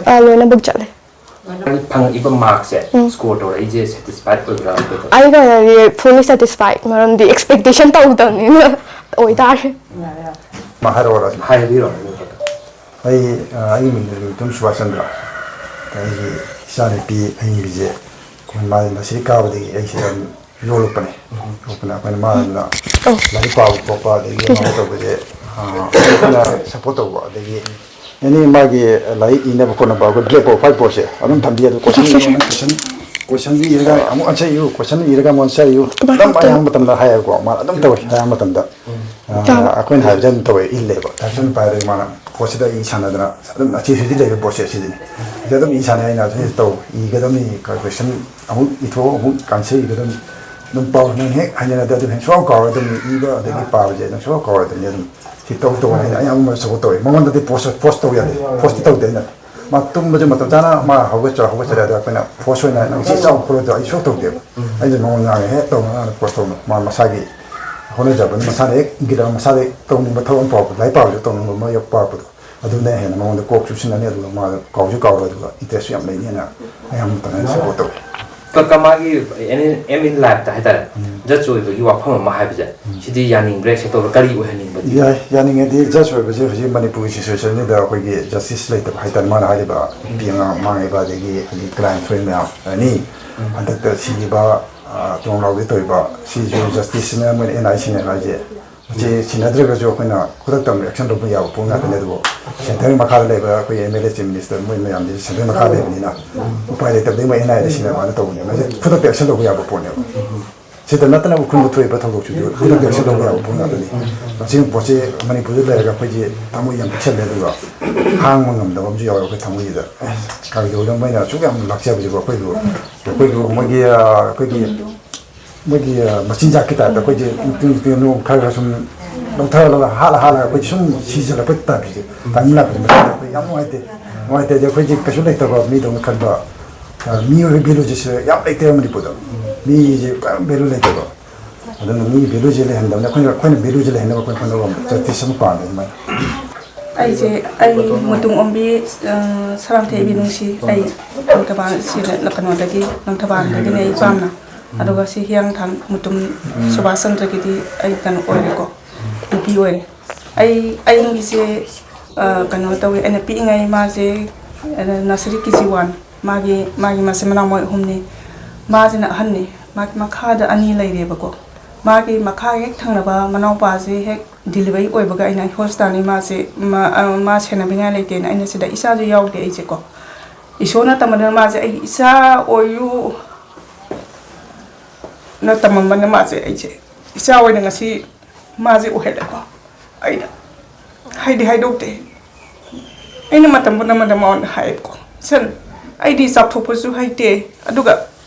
ꯑ, ꯂꯣꯏꯅꯃꯛ ꯆꯠꯂꯦ꯫ ꯅꯪ ꯐꯪꯉꯛꯏꯕ ꯃꯥꯔꯛꯁꯦ ꯎꯝ꯫ ꯁ꯭ꯀꯣꯔ ꯇꯧꯔꯛꯏꯁꯦ ꯁꯦꯇꯤꯁꯐꯥꯏꯠ ꯑꯣꯏꯕ꯭ꯔꯥ? ꯑꯩꯒꯤ ꯑꯣꯏꯅꯗꯤ fully satisfied, ꯃꯔꯝꯗꯤ ꯑꯦꯛꯁꯄꯦꯛꯇꯦꯁꯟ ꯇꯧꯗꯕꯅꯤꯅ ꯑꯣꯏꯇꯥꯔꯦ꯫ ꯃꯥ ꯍꯥꯏꯔꯛꯑꯣꯔꯣ? ꯍꯥꯏꯕꯤꯔꯣ, ꯍꯥꯏꯕꯤꯔꯣ꯫ ꯑꯩ, ꯑ, ꯑꯩꯒꯤ ꯃꯤꯡ ꯃꯤꯇꯨꯝ ꯁꯨꯕꯥꯁ ꯆꯟꯗ꯭ꯔ꯫ ꯑꯩꯒꯤ ꯏꯆꯥꯅꯨꯄꯤ ꯑꯍꯤꯡꯕꯤꯁꯦ ꯑꯩꯈꯣꯏ ꯃꯥꯁꯦ ꯅꯁꯔꯤ ꯀꯥꯕꯗꯒꯤ ꯑꯩꯁꯤꯗ ꯑꯗꯨꯝ ꯌꯣꯜꯂꯛꯄꯅꯦ꯫ ꯌꯣꯛꯄꯅ ꯑꯩꯈꯣꯏꯅ ꯃꯥꯅ ꯂꯥꯏꯔꯤꯛ ꯄꯥꯕ ꯈꯣꯠꯄ ꯑꯗꯒꯤ ꯃꯥꯅ ꯇꯧꯕꯁꯦ, ꯑ, ꯑꯩꯈꯣꯏꯅ ꯁꯞꯄꯣꯔꯠ ꯇꯧꯕ꯫ ꯑꯗꯒꯤ ꯑꯦꯅꯤ ꯃꯥꯒꯤ ꯂꯥꯏꯔꯤꯛ ꯏꯅꯕ ꯈꯣꯠꯅꯕ ꯑꯩꯈꯣꯏ ꯕ꯭ꯂꯦꯛ ꯕꯣꯔꯗ, ꯋꯥꯏꯠ ꯕꯣꯔꯗꯁꯦ ꯑꯗꯨꯝ ꯊꯝꯕꯤ꯫ ꯑꯗꯨ ꯀꯣꯏꯁꯟ, ꯀꯣꯏꯁꯟ, ꯀꯣꯏꯁꯟꯁꯤ ꯏꯔꯒ ꯑꯃꯨꯛ ꯑꯟꯁꯔ ꯏꯌꯨ, ꯀꯣꯏꯁꯟ ꯏꯔꯒ ꯑꯃꯨꯛ ꯑꯟꯁꯔ ꯏꯌꯨ꯫ ꯑꯗꯨꯝ ꯑꯌꯥꯝꯕ ꯃꯇꯝꯗ ꯍꯥꯏꯌꯦꯕꯀꯣ, ꯃꯥꯅ ꯑꯗꯨꯝ ꯇꯧꯋꯦ ꯑꯌꯥꯝꯕ ꯃꯇꯝꯗ꯫ ꯑ, ꯑꯩꯈꯣꯏꯅ ꯍꯥꯏꯕꯁꯦ ꯑꯗꯨꯝ ꯇꯧꯋꯦ, ꯏꯜꯂꯦꯕ꯫ ꯇꯥꯏꯞꯁꯟ ꯄꯥꯏꯔꯒ ꯃꯥꯅ ꯄꯣꯠꯁꯤꯗ ꯏ ꯁꯥꯟꯅꯗꯅ ꯑꯗꯨꯝ ꯑꯁꯤ ꯍꯧꯖꯤꯛ ꯂꯩꯔꯤꯕ ꯄꯣꯠꯁꯦ ꯁꯤꯗꯅꯤ꯫ ꯁꯤꯗ ꯑꯗꯨꯝ ꯏ ꯁꯥꯟꯅꯩ ꯍꯥꯏꯅ ꯑꯗꯨꯝ ꯇꯧ, ꯏꯒꯗꯕꯅꯤ, ꯀꯣꯏꯁꯟ ꯑꯃꯨꯛ ꯏꯊꯣꯛ, ꯑꯃꯨꯛ ꯑꯟꯁꯔ ꯏꯒꯗꯕꯅꯤ꯫ ꯑꯗꯨꯝ ꯄꯥꯎ ꯅꯪ ꯍꯦꯛ ꯍꯩꯅꯔꯗꯤ ꯑꯗꯨꯝ ꯍꯦꯛ ꯁꯨꯡꯀꯥꯎ ꯀꯥꯎꯔꯣꯏꯗꯕꯅꯤ꯫ ꯏꯕ ꯑꯗꯒꯤ ꯄꯥꯕꯁꯦ ꯅꯪ ꯁꯨꯡꯀꯥꯎ ꯀꯥꯎꯔꯣꯏꯗꯕꯅꯤ꯫ ꯑꯗꯨꯝ ꯁꯤ ꯇꯧ ꯇꯧ ꯍꯥꯏꯅ ꯑꯩ ꯑꯃꯨꯛ ꯁꯞꯄꯣꯔꯠ ꯇꯧꯋꯦ꯫ ꯃꯉꯣꯟꯗꯗꯤ ꯄꯣꯁ, ꯄꯣꯁ ꯇꯧ ꯌꯥꯗꯦ, ꯄꯣꯁꯇꯤ ꯇꯧꯗꯦ ꯑꯩꯅ꯫ ꯃꯥ ꯇꯨꯝꯕꯁꯨ ꯃꯇꯝ ꯆꯥꯅ ꯃꯥ ꯍꯧꯒꯠꯆ-, ꯍꯧꯒꯠꯆꯔꯦ꯫ ꯑꯗꯣ ꯑꯩꯈꯣꯏꯅ ꯐꯣꯔꯁ ꯑꯣꯏꯅ ꯅꯪ ꯁꯤ ꯆꯥꯎ ꯈꯣꯠꯂꯣ ꯑꯗꯣ ꯑꯩ ꯁꯨꯡꯇꯧ ꯇꯧꯗꯦꯕ꯫ ꯑꯩꯁꯨ ꯃꯉꯣꯟꯗ ꯉꯥꯡꯉꯦ, "ꯍꯦꯛ ꯇꯧꯅꯣ, ꯅꯪꯅ ꯐꯣꯔꯁ ꯇꯧꯅꯣ"꯫ ꯃꯥ ꯃꯁꯥꯒꯤ ꯍꯣꯠꯅꯖꯕꯅꯤ, ꯃꯁꯥꯅ ꯍꯦꯛ ꯏꯟꯈꯠꯂꯒ ꯃꯁꯥꯗ ꯇꯧꯅꯤꯡꯕ ꯊꯕꯛ ꯑꯃ ꯐꯥꯎꯕ, ꯂꯥꯏꯔꯤꯛ ꯄꯥꯕꯁꯨ ꯇꯧꯅꯤꯡꯕ ꯑꯃ ꯍꯦꯛ ꯄꯥꯔꯛꯄꯗꯣ, ꯑꯗꯨꯅ ꯍꯦꯟꯅ ꯃꯉꯣꯟꯗ ꯀꯣꯛ ꯆꯨꯁꯤꯟꯅꯅꯤ, ꯑꯗꯨꯒ ꯃꯥ ꯀꯥꯎꯁꯨ ꯀꯥꯎꯔꯣꯏ, ꯑꯗꯨꯒ ꯏꯟꯇꯔꯦꯁꯁꯨ ꯌꯥꯝ ꯂꯩꯅꯤ ꯍꯥꯏꯅ ꯑꯌꯥꯝꯕ ꯃꯇꯝꯗ ꯁꯞꯄꯣꯔꯠ ꯇꯧꯋꯤ꯫ ꯀ-, ꯃꯥꯒꯤ ꯑꯦꯝ ꯏꯟ ꯂꯥꯏꯐꯇ ꯍꯥꯏꯇꯥꯔꯦ, ꯎꯝ꯫ ꯖꯁ ꯑꯣꯏꯕꯒꯤ ꯋꯥꯐꯝ ꯑꯃ ꯍꯥꯏꯕꯁꯦ, ꯎꯝ꯫ ꯁꯤꯗꯤ ꯌꯥꯅꯤꯡꯕ꯭ꯔꯥ, ꯑꯦꯛꯁꯦꯞ ꯇꯧꯕ꯭ꯔꯥ, ꯀꯔꯤ ꯑꯣꯏꯍꯟꯅꯤꯡꯕꯗꯤ? ꯌꯥꯏ, ꯌꯥꯅꯤꯡꯉꯗꯤ ꯖꯁ ꯑꯣꯏꯕꯁꯦ ꯍꯧꯖꯤꯛ ꯃꯅꯤꯄꯨꯔꯒꯤ ꯁꯤꯆꯨꯋꯦꯁꯟꯁꯤꯗ ꯑꯩꯈꯣꯏꯒꯤ ꯖꯁꯇꯤꯁ ꯂꯩꯇꯕ ꯍꯥꯏꯇꯥꯔꯦ꯫ ꯃꯥꯅ ꯍꯥꯏꯔꯤꯕ ꯎꯝ꯫ ꯅꯨꯄꯤ ꯑꯉꯥꯡ ꯃꯥꯡꯉꯤꯕ, ꯑꯗꯒꯤ ꯍꯧꯖꯤꯛ ꯀ꯭ꯔꯥꯏꯝ ꯊꯣꯛꯏ ꯃꯌꯥꯝ ꯑꯅꯤ, ꯎꯝ꯫ ꯍꯟꯗꯛꯇ ꯁꯤꯈꯤꯕ, ꯑ, ꯇꯣꯡꯂꯥꯎꯗꯤ ꯇꯧꯔꯤꯕ, ꯁꯤꯁꯨ ꯖꯁꯇꯤꯁꯁꯤꯅ ꯃꯣꯏꯅ ꯑꯦꯟ ꯑꯥꯏ ꯁꯤꯅꯦ ꯍꯥꯏꯁꯦ꯫ ꯃꯁꯤ ꯁꯤꯟꯅꯗ꯭ꯔꯒꯁꯨ ꯑꯩꯈꯣꯏꯅ ꯈꯨꯗꯛꯇ ꯑꯃꯨꯛ ꯑꯦꯛꯁꯟ ꯂꯧꯕ ꯌꯥꯕ ꯄꯣꯠ ꯉꯥꯛꯇꯅꯦ꯫ ꯑꯗꯨꯕꯨ ꯁꯦꯟꯇꯔꯒꯤ ꯃꯈꯥꯗ ꯂꯩꯕ ꯑꯩꯈꯣꯏ M L A, chief minister, ꯃꯣꯏ ꯃꯌꯥꯝꯁꯤ ꯁꯦꯟꯇꯔꯒꯤ ꯃꯈꯥ ꯂꯩꯕꯅꯤꯅ ꯎꯄꯥꯏ ꯂꯩꯇꯕꯗꯒꯤ ꯃꯣꯏ ꯑꯦꯟ ꯑꯥꯏ ꯑꯦꯗ ꯁꯤꯟꯅꯕꯅ ꯇꯧꯕꯅꯦ꯫ ꯃꯁꯤ ꯈꯨꯗꯛꯇ ꯑꯦꯛꯁꯟ ꯂꯧꯕ ꯌꯥꯕ ꯄꯣꯠꯅꯦꯕ꯫ ꯁꯤꯗ ꯅꯠꯇꯅ ꯎꯈ꯭ꯔꯨꯜꯗ ꯊꯣꯛꯏꯕ ꯊꯧꯗꯣꯛꯁꯤꯁꯨ ꯈꯨꯗꯛꯇ ꯑꯦꯛꯁꯟ ꯂꯧꯕ ꯌꯥꯕ ꯄꯣꯠ ꯉꯥꯛꯇꯅꯤ꯫ ꯃꯁꯤꯒꯤ ꯄꯣꯠꯁꯤ ꯃꯅꯤꯄꯨꯔꯗ ꯂꯩꯔꯒ ꯑꯩꯈꯣꯏꯁꯦ ꯊꯃꯣꯏ ꯌꯥꯝ ꯄꯤꯛꯁꯜꯂꯦ, ꯑꯗꯨꯒ ꯈꯥꯡꯕ ꯉꯝꯗꯕ ꯑꯃꯁꯨ ꯌꯥꯎꯋꯦ ꯑꯩꯈꯣꯏ ꯊꯃꯣꯏꯁꯤꯗ꯫ ꯀꯔꯤꯒꯤꯅꯣꯗ ꯃꯣꯏꯅ ꯑꯁꯨꯛ ꯌꯥꯝ ꯂꯥꯛꯆꯕꯁꯤꯕꯨ ꯑꯩꯈꯣꯏꯕꯨ, ꯑꯩꯈꯣꯏꯕꯨ ꯃꯣꯏꯒꯤ, ꯑ, ꯑꯩꯈꯣꯏꯒꯤ ꯃꯣꯏꯒꯤ, ꯑ, ꯃꯆꯤꯟꯖꯥꯛꯀꯤ ꯇꯥꯏꯞꯇ ꯑꯩꯈꯣꯏꯁꯦ ꯅꯨꯡꯇꯤ ꯅꯨꯡꯇꯤ ꯅꯣꯡ ꯈꯔ ꯈꯔ ꯁꯨꯝ ꯂꯧꯊꯔ ꯂꯧꯔ ꯍꯥꯠꯂ ꯍꯥꯠꯂꯒ ꯑꯩꯈꯣꯏ ꯁꯨꯝ ꯁꯤꯖꯤꯜꯂꯛꯄꯩ ꯇꯥꯏꯞꯁꯦ ꯇꯥꯏꯃꯤꯡ ꯂꯥꯛꯄꯁꯦ ꯃꯁꯤꯗ ꯑꯩꯈꯣꯏ ꯌꯥꯝ ꯅꯨꯡꯉꯥꯏꯇꯦ꯫ ꯅꯨꯡꯉꯥꯏꯇꯦ ꯍꯥꯏꯗꯤ ꯑꯩꯈꯣꯏꯁꯦ ꯀꯩꯁꯨ ꯂꯩꯇꯕ ꯃꯤꯗꯧꯅ ꯈꯟꯕ, ꯑ, ꯃꯤꯑꯣꯏꯕ ꯚꯦꯂꯨꯁꯦ ꯌꯥꯝ ꯂꯩꯇꯦꯕ ꯃꯅꯤꯄꯨꯔꯗ꯫ ꯃꯤꯁꯦ ꯄꯨꯔꯥ ꯚꯦꯂꯨ ꯂꯩꯇꯕ꯫ ꯑꯗꯨꯅ ꯃꯤ ꯚꯦꯂꯨꯁꯦ ꯂꯩꯍꯟꯗꯕꯅꯤ꯫ ꯑꯩꯈꯣꯏꯅ, ꯑꯩꯈꯣꯏꯅ ꯚꯦꯂꯨꯁꯦ ꯂꯩꯍꯟꯅꯕ ꯑꯩꯈꯣꯏ ꯍꯣꯠꯅꯕ ꯑꯃ ꯖꯁꯇꯤꯁ ꯑꯃ ꯄꯥꯝꯃꯦ ꯑꯗꯨꯃꯥꯏꯅ꯫ ꯑꯩꯁꯦ, ꯑꯩ ꯃꯨꯇꯨꯝ ꯑꯣꯝꯕꯤ, ꯑ, ꯁꯔꯥꯝꯊꯦ ꯏꯕꯤ ꯅꯨꯡꯁꯤ, ꯑꯩ ꯂꯪꯊꯕꯥꯜ ꯁꯤꯗ ꯀꯩꯅꯣꯗꯒꯤ, ꯂꯪꯊꯕꯥꯜꯗꯒꯤꯅꯦ ꯑꯩ ꯏꯄꯥꯝꯅ꯫ ꯑꯗꯨꯒ ꯁꯤ ꯍꯤꯌꯥꯡꯊꯥꯡ ꯃꯨꯇꯨꯝ ꯁꯨꯕꯥꯁ ꯆꯟꯗ꯭ꯔꯒꯤꯗꯤ ꯑꯩ ꯀꯩꯅꯣ ꯑꯣꯏꯔꯦꯀꯣ, ꯅꯨꯄꯤ ꯑꯣꯏꯔꯦ꯫ ꯑꯩ, ꯑꯩꯒꯤꯁꯦ, ꯑ, ꯀꯩꯅꯣ ꯇꯧꯋꯦ, ꯑꯩꯅ ꯄꯤꯛꯏꯉꯩ ꯃꯥꯁꯦ, ꯑ, ꯅꯁꯔꯤ ꯀꯦ ꯖꯤ ꯋꯥꯟ, ꯃꯥꯒꯤ, ꯃꯥꯒꯤ ꯃꯆꯤꯟ ꯃꯅꯥꯎ ꯃꯣꯏ ꯑꯍꯨꯝꯅꯤ꯫ ꯃꯥꯁꯤꯅ ꯑꯍꯟꯅꯤ, ꯃꯥꯒꯤ ꯃꯈꯥꯗ ꯑꯅꯤ ꯂꯩꯔꯦꯕꯀꯣ꯫ ꯃꯥꯒꯤ ꯃꯈꯥ ꯍꯦꯛ ꯊꯪꯅꯕ ꯃꯅꯥꯎꯄꯥꯁꯦ ꯍꯦꯛ ꯗꯤꯂꯤꯚꯔꯤ ꯑꯣꯏꯕꯒ ꯑꯩꯅ ꯍꯣꯁꯄꯤꯇꯥꯜꯅꯤ, ꯃꯥꯁꯦ, ꯃꯥ, ꯑ, ꯃꯥ ꯁꯦꯟꯅꯕꯤꯉꯥꯏ ꯂꯩꯇꯦꯅ ꯑꯩꯅ ꯁꯤꯗ ꯏꯆꯥꯁꯨ ꯌꯥꯎꯗꯦ ꯑꯩꯁꯦꯀꯣ꯫ ꯏꯁꯣꯔꯅ ꯇꯝꯕꯗꯅ ꯃꯥꯁꯦ ꯑꯩ ꯏꯆꯥ ꯑꯣꯏꯌꯨ ꯅ ꯇꯝꯃꯝꯕꯅ ꯃꯥꯁꯦ ꯑꯩꯁꯦ ꯏꯆꯥ ꯑꯣꯏꯅ ꯉꯁꯤ ꯃꯥꯁꯦ ꯑꯣꯏꯍꯜꯂꯦꯀꯣ꯫ ꯑꯩꯅ ꯍꯥꯏꯗꯤ ꯍꯥꯏꯗꯣꯛꯇꯦ꯫ ꯑꯩꯅ ꯃꯇꯝ ꯄꯨꯝꯅꯃꯛꯇ ꯃꯉꯣꯟꯗ ꯍꯥꯏꯌꯦꯕꯀꯣ, "ꯁꯟ, ꯑꯩꯗꯤ ꯆꯥꯎꯊꯣꯛꯄꯁꯨ ꯍꯩꯇꯦ, ꯑꯗꯨꯒ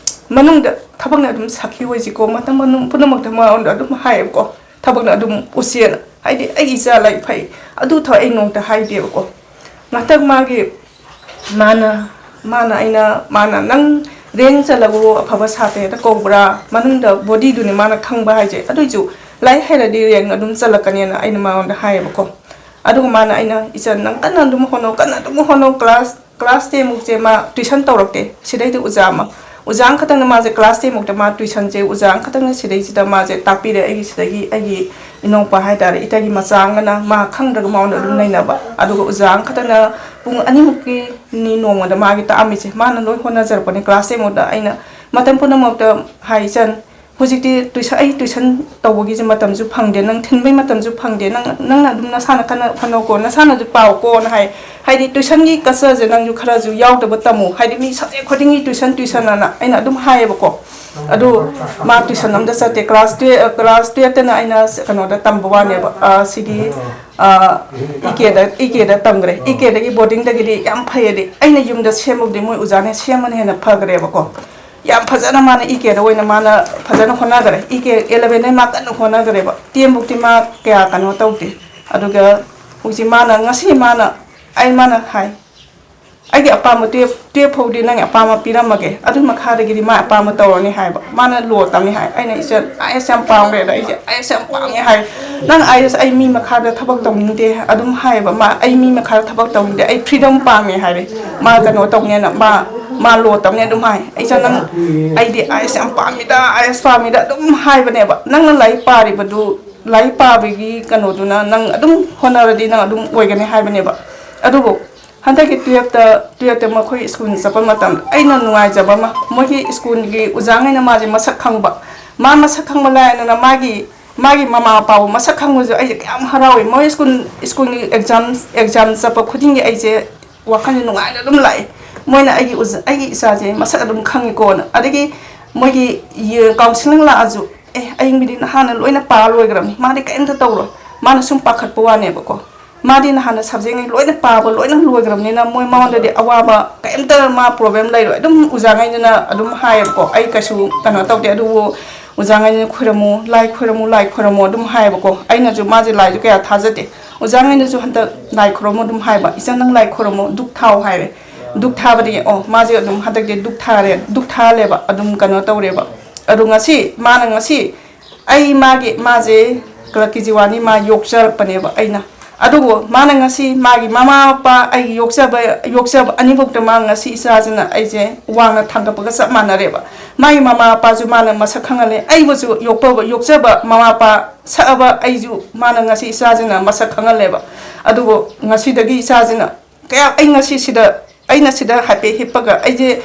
ꯃꯅꯨꯡꯗ ꯊꯕꯛꯅ ꯑꯗꯨꯝ ꯁꯥꯈꯤ ꯑꯣꯏꯁꯤꯀꯣ", ꯃꯇꯝ ꯄꯨꯝꯅꯃꯛꯇ ꯃꯉꯣꯟꯗ ꯑꯗꯨꯝ ꯍꯥꯏꯌꯦꯕꯀꯣ꯫ ꯊꯕꯛꯅ ꯑꯗꯨꯝ ꯎꯆꯦꯅ, ꯍꯥꯏꯗꯤ ꯑꯩꯒꯤ ꯏꯆꯥ ꯂꯥꯏꯔꯤꯛ ꯐꯩ, ꯑꯗꯨ ꯊꯕꯛ ꯑꯩ ꯅꯣꯡꯃꯇ ꯍꯥꯏꯗꯦꯕꯀꯣ꯫ ꯉꯥꯛꯇꯪ ꯃꯥꯒꯤ, ꯃꯥꯅ, ꯃꯥꯅ, ꯑꯩꯅ, ꯃꯥꯅ, "ꯅꯪ ꯔꯦꯡ ꯆꯠꯂꯒꯕꯨ ꯑꯐꯕ ꯁꯥꯇ꯭ꯔ ꯍꯦꯛꯇ ꯀꯧꯕ꯭ꯔꯥ? ꯃꯅꯨꯡꯗ ꯕꯣꯗꯤꯗꯨꯅꯤ ꯃꯥꯅ ꯈꯪꯕ ꯍꯥꯏꯁꯦ꯫ ꯑꯗꯨꯏꯁꯨ ꯂꯥꯏꯔꯤꯛ ꯍꯩꯔꯗꯤ ꯔꯦꯡ ꯑꯗꯨꯝ ꯆꯠꯂꯛꯀꯅꯦꯅ" ꯑꯩꯅ ꯃꯉꯣꯟꯗ ꯍꯥꯏꯌꯦꯕꯀꯣ꯫ ꯑꯗꯨꯒ ꯃꯥꯅ, ꯑꯩꯅ, "ꯏꯆꯟ, ꯅꯪ ꯀꯟꯅ ꯑꯗꯨꯝ ꯍꯣꯠꯅꯧ, ꯀꯟꯅ ꯑꯗꯨꯝ ꯍꯣꯠꯅꯧ, ꯀ꯭ꯂꯥꯁ, ꯀ꯭ꯂꯥꯁ ꯇꯦꯟ ꯃꯨꯛꯁꯦ ꯃꯥ ꯇꯨꯏꯁꯟ ꯇꯧꯔꯛꯇꯦ, ꯁꯤꯗꯩꯗ ꯑꯣꯖꯥ ꯑꯃ, ꯑꯣꯖꯥ ꯑꯃꯈꯛꯇꯪꯅ ꯃꯥꯁꯦ class ten ꯐꯥꯎꯗ ꯃꯥ tuition ꯁꯦ ꯑꯣꯖꯥ ꯑꯃꯈꯛꯇꯪꯅ ꯁꯤꯗꯩꯁꯤꯗ ꯃꯥꯁꯦ ꯇꯥꯛꯄꯤꯔꯦ꯫ ꯑꯩꯒꯤ ꯁꯤꯗꯒꯤ ꯑꯩꯒꯤ ꯏꯅꯧꯄꯥ ꯍꯥꯏꯇꯥꯔꯦ, ꯏꯇꯩꯒꯤ ꯃꯆꯥ ꯑꯃꯒꯅ ꯃꯥ ꯈꯪꯗ꯭ꯔꯒ ꯃꯉꯣꯟꯗ ꯑꯗꯨꯝ ꯅꯩꯅꯕ, ꯑꯗꯨꯒ ꯑꯣꯖꯥ ꯑꯃꯈꯛꯇꯪꯅ ꯄꯨꯡ ꯑꯅꯤꯃꯨꯛꯀꯤ ꯅꯤ ꯅꯣꯡꯃꯗ ꯃꯥꯒꯤ ꯇꯥꯛꯑꯝꯃꯤꯁꯦ꯫ ꯃꯥꯅ ꯂꯣꯏ ꯍꯣꯠꯅꯖꯔꯛꯄꯅꯦ꯫ Class ten ꯐꯥꯎꯗ ꯑꯩꯅ ꯃꯇꯝ ꯄꯨꯝꯅꯃꯛꯇ ꯍꯥꯏ, "ꯏꯆꯟ, ꯍꯧꯖꯤꯛꯇꯤ tuition, ꯑꯩ tuition ꯇꯧꯕꯒꯤꯁꯨ ꯃꯇꯝꯁꯨ ꯐꯪꯗꯦ, ꯅꯪ ꯊꯤꯟꯕꯩ ꯃꯇꯝꯁꯨ ꯐꯪꯗꯦ, ꯅꯪ, ꯅꯪꯅ ꯑꯗꯨꯝ ꯅꯁꯥꯅ ꯀꯟꯅ ꯍꯣꯠꯅꯧꯀꯣ, ꯅꯁꯥꯅꯁꯨ ꯄꯥꯎꯀꯣꯅ" ꯍꯥꯏ꯫ ꯍꯥꯏꯗꯤ tuition ꯒꯤ culture ꯁꯦ ꯅꯪꯁꯨ ꯈꯔꯁꯨ ꯌꯥꯎꯗꯕ ꯇꯝꯃꯨ, ꯍꯥꯏꯗꯤ ꯃꯤ subject ꯈꯨꯗꯤꯡꯒꯤ tuition, tuition ꯑꯅ ꯑꯩꯅ ꯑꯗꯨꯝ ꯍꯥꯏꯌꯦꯕꯀꯣ꯫ ꯑꯗꯨ ꯃꯥ tuition ꯑꯝꯇ ꯆꯠꯇꯦ꯫ Class twelve, class twelve ꯇꯅ ꯑꯩꯅ ꯀꯩꯅꯣꯗ ꯇꯝꯕ ꯋꯥꯅꯦꯕ, ꯑ, ꯁꯤꯒꯤ, ꯑ, ꯏ ꯀꯦꯗ, ꯏ ꯀꯦꯗ ꯇꯝꯈ꯭ꯔꯦ꯫ ꯏ ꯀꯦꯗꯒꯤ boarding ꯗꯒꯤꯗꯤ ꯌꯥꯝ ꯐꯩꯌꯦꯗꯤ, ꯑꯩꯅ ꯌꯨꯝꯗ ꯁꯦꯝꯕꯕꯨꯗꯤ ꯃꯣꯏ ꯑꯣꯖꯥꯅ ꯁꯦꯝꯕꯅ ꯍꯦꯟꯅ ꯐꯈ꯭ꯔꯦꯕꯀꯣ꯫ ꯌꯥꯝ ꯐꯖꯅ ꯃꯥꯅ ꯏ ꯀꯦꯗ ꯑꯣꯏꯅ ꯃꯥꯅ ꯐꯖꯅ ꯍꯣꯠꯅꯈ꯭ꯔꯦ꯫ ꯏ ꯀꯦ eleven ꯗꯩ ꯃꯥ ꯀꯟꯅ ꯍꯣꯠꯅꯈ꯭ꯔꯦꯕ꯫ Ten ꯐꯥꯎꯗꯤ ꯃꯥ ꯀꯌꯥ ꯀꯩꯅꯣ ꯇꯧꯗꯦ꯫ ꯑꯗꯨꯒ ꯍꯧꯖꯤꯛ ꯃꯥꯅ, ꯉꯁꯤ ꯃꯥꯅ, ꯑꯩ, ꯃꯥꯅ ꯍꯥꯏ, "ꯑꯩꯒꯤ ꯑꯄꯥꯝꯕ twelve, twelve ꯐꯥꯎꯗꯤ ꯅꯪꯒꯤ ꯑꯄꯥꯝꯕ ꯄꯤꯔꯝꯃꯒꯦ, ꯑꯗꯨꯒꯤ ꯃꯈꯥꯗꯒꯤꯗꯤ ꯃꯥ ꯑꯄꯥꯝꯕ ꯇꯧꯔꯅꯤ" ꯍꯥꯏꯕ꯫ ꯃꯥꯅ law ꯇꯝꯃꯦ ꯍꯥꯏ꯫ ꯑꯩꯅ, "ꯏꯆꯟ, I A S ꯌꯥꯝ ꯄꯥꯝꯈ꯭ꯔꯦꯗ, ꯑꯩꯁꯦ I A S ꯌꯥꯝ ꯄꯥꯝꯃꯦ" ꯍꯥꯏ꯫ "ꯅꯪ I A S, ꯑꯩ ꯃꯤ ꯃꯈꯥꯗ ꯊꯕꯛ ꯇꯧꯅꯤꯡꯗꯦ" ꯑꯗꯨꯝ ꯍꯥꯏꯌꯦꯕ꯫ "ꯃꯥ ꯑꯩ ꯃꯤ ꯃꯈꯥꯗ ꯊꯕꯛ ꯇꯧꯅꯤꯡꯗꯦ, ꯑꯩ freedom ꯄꯥꯝꯃꯦ" ꯍꯥꯏꯔꯦ꯫ ꯃꯥ ꯀꯩꯅꯣ ꯇꯧꯅꯦꯅ, ꯃꯥ, ꯃꯥ law ꯇꯝꯅꯤ ꯑꯗꯨꯝ ꯍꯥꯏ꯫ "ꯏꯆꯟ, ꯅꯪ, ꯑꯩꯗꯤ I A S ꯌꯥꯝ ꯄꯥꯝꯃꯤꯗ, I A S ꯄꯥꯝꯃꯤꯗ" ꯑꯗꯨꯝ ꯍꯥꯏꯕꯅꯦꯕ꯫ ꯅꯪꯅ ꯂꯥꯏꯔꯤꯛ ꯄꯥꯔꯤꯕꯗꯨ, ꯂꯥꯏꯔꯤꯛ ꯄꯥꯕꯒꯤ ꯀꯩꯅꯣꯗꯨꯅ ꯅꯪ ꯑꯗꯨꯝ ꯍꯣꯠꯅꯔꯗꯤ ꯅꯪ ꯑꯗꯨꯝ ꯑꯣꯏꯒꯅꯤ ꯍꯥꯏꯕꯅꯦꯕ꯫ ꯑꯗꯨꯕꯨ ꯍꯟꯗꯛꯀꯤ twelve ꯇ, twelve ꯇ ꯃꯈꯣꯏ ꯁ꯭ꯀꯨꯜ ꯆꯠꯄ ꯃꯇꯝꯗ ꯑꯩꯅ ꯅꯨꯡꯉꯥꯏꯖꯕ ꯑꯃ, ꯃꯣꯏꯒꯤ ꯁ꯭ꯀꯨꯜꯒꯤ ꯑꯣꯖꯥꯉꯩꯅ ꯃꯥꯁꯦ ꯃꯁꯛ ꯈꯪꯕ꯫ ꯃꯥ ꯃꯁꯛ ꯈꯪꯕ ꯂꯥꯏꯔꯗꯅ ꯃꯥꯒꯤ, ꯃꯥꯒꯤ ꯃꯃꯥ ꯃꯄꯥꯕꯨ ꯃꯁꯛ ꯈꯪꯕꯁꯨ ꯑꯩꯁꯦ ꯀꯌꯥꯝ ꯍꯔꯥꯎꯏ꯫ ꯃꯣꯏ ꯁ꯭ꯀꯨꯜ, ꯁ꯭ꯀꯨꯜꯒꯤ exam, exam ꯆꯠꯄ ꯈꯨꯗꯤꯡꯒꯤ ꯑꯩꯁꯦ ꯋꯥꯈꯜꯁꯦ ꯅꯨꯡꯉꯥꯏꯅ ꯑꯗꯨꯝ ꯂꯥꯛꯑꯦ꯫ ꯃꯣꯏꯅ ꯑꯩꯒꯤ ꯑꯣꯖꯥ, ꯑꯩꯒꯤ ꯏꯆꯥꯁꯦ ꯃꯁꯛ ꯑꯗꯨꯝ ꯈꯪꯉꯤꯀꯣꯅ꯫ ꯑꯗꯒꯤ ꯃꯣꯏꯒꯤ ꯌꯦ-, counselling ꯂꯥꯛꯑꯁꯨ, "ꯑꯦ, ꯑꯩ ꯃꯤꯗꯤ ꯅꯍꯥꯟꯅ ꯂꯣꯏꯅ ꯄꯥ ꯂꯣꯏꯈ꯭ꯔꯕꯅꯤ, ꯃꯥꯗꯤ ꯀꯔꯤꯝꯇ ꯇꯧꯔꯣꯏ", ꯃꯥꯅ ꯁꯨꯝ ꯄꯥꯈꯠꯄ ꯋꯥꯅꯦꯕꯀꯣ꯫ ꯃꯥꯗꯤ ꯅꯍꯥꯟꯅ subject ꯉꯩ ꯂꯣꯏꯅ ꯄꯥꯕ, ꯂꯣꯏꯅ ꯂꯣꯏꯈ꯭ꯔꯕꯅꯤꯅ ꯃꯣꯏ ꯃꯉꯣꯟꯗꯗꯤ ꯑꯋꯥꯕ ꯀꯔꯤꯝꯇ ꯃꯥ problem ꯂꯩꯔꯣꯏ꯫ ꯑꯗꯨꯝ ꯑꯣꯖꯥꯉꯩꯗꯨꯅ ꯑꯗꯨꯝ ꯍꯥꯏꯌꯦꯕꯀꯣ, ꯑꯩ ꯀꯩꯁꯨ ꯀꯩꯅꯣ ꯇꯧꯗꯦ꯫ ꯑꯗꯨꯕꯨ ꯑꯣꯖꯥꯉꯩꯗꯨꯅ "ꯈꯣꯏꯔꯝꯃꯨ, ꯂꯥꯏ ꯈꯣꯏꯔꯝꯃꯨ, ꯂꯥꯏ ꯈꯣꯏꯔꯝꯃꯨ" ꯑꯗꯨꯝ ꯍꯥꯏꯌꯦꯕꯀꯣ꯫ ꯑꯩꯅꯁꯨ, ꯃꯥꯁꯦ ꯂꯥꯏꯁꯨ ꯀꯌꯥ ꯊꯥꯖꯗꯦ, ꯑꯣꯖꯥꯉꯩꯅꯁꯨ ꯍꯟꯗꯛ "ꯂꯥꯏ ꯈꯨꯔꯨꯝꯃꯨ" ꯑꯗꯨꯝ ꯍꯥꯏꯕ꯫ "ꯏꯆꯟ, ꯅꯪ ꯂꯥꯏ ꯈꯨꯔꯨꯝꯃꯨ, ꯙꯨꯛ ꯊꯥꯎ" ꯍꯥꯏꯔꯦ꯫ ꯙꯨꯛ ꯊꯥꯕꯗꯒꯤ, ꯑꯣ, ꯃꯥꯁꯦ ꯑꯗꯨꯝ ꯍꯟꯗꯛꯇꯤ ꯙꯨꯛ ꯊꯥꯔꯦ, ꯙꯨꯛ ꯊꯥꯍꯜꯂꯦꯕ, ꯑꯗꯨꯝ ꯀꯩꯅꯣ ꯇꯧꯔꯦꯕ꯫ ꯑꯗꯣ ꯉꯁꯤ, ꯃꯥꯅ ꯉꯁꯤ, ꯑꯩ ꯃꯥꯒꯤ, ꯃꯥꯁꯦ ꯀ꯭ꯂꯕꯀꯤ ꯖꯤꯋꯥꯅꯤ ꯃꯥ ꯌꯣꯛꯆꯔꯛꯄꯅꯦꯕ ꯑꯩꯅ꯫ ꯑꯗꯨꯕꯨ ꯃꯥꯅ ꯉꯁꯤ ꯃꯥꯒꯤ ꯃꯃꯥ ꯃꯄꯥ, ꯑꯩꯒꯤ ꯌꯣꯛꯆꯕ, ꯌꯣꯛꯆꯕ ꯑꯅꯤꯃꯛꯇ ꯃꯥ ꯉꯁꯤ ꯏꯆꯥꯁꯤꯅ ꯑꯩꯁꯦ ꯋꯥꯡꯅ ꯊꯥꯡꯒꯠꯄꯒ ꯆꯞ ꯃꯥꯟꯅꯔꯦꯕ꯫ ꯃꯥꯒꯤ ꯃꯃꯥ ꯃꯄꯥꯁꯨ ꯃꯥꯅ ꯃꯁꯛ ꯈꯪꯍꯜꯂꯦ, ꯑꯩꯕꯨꯁꯨ ꯌꯣꯛꯄ, ꯌꯣꯛꯆꯕ ꯃꯃꯥ ꯃꯄꯥ ꯁꯛꯑꯕ ꯑꯩꯁꯨ ꯃꯥꯅ ꯉꯁꯤ ꯏꯆꯥꯁꯤꯅ ꯃꯁꯛ ꯈꯪꯍꯜꯂꯦꯕ꯫ ꯑꯗꯨꯕꯨ ꯉꯁꯤꯗꯒꯤ ꯏꯆꯥꯁꯤꯅ ꯀꯌꯥ ꯑꯩ ꯉꯁꯤ ꯁꯤꯗ, ꯑꯩꯅ ꯁꯤꯗ ꯍꯥꯏꯐꯦꯠ ꯍꯤꯞꯄꯒ ꯑꯩꯁꯦ,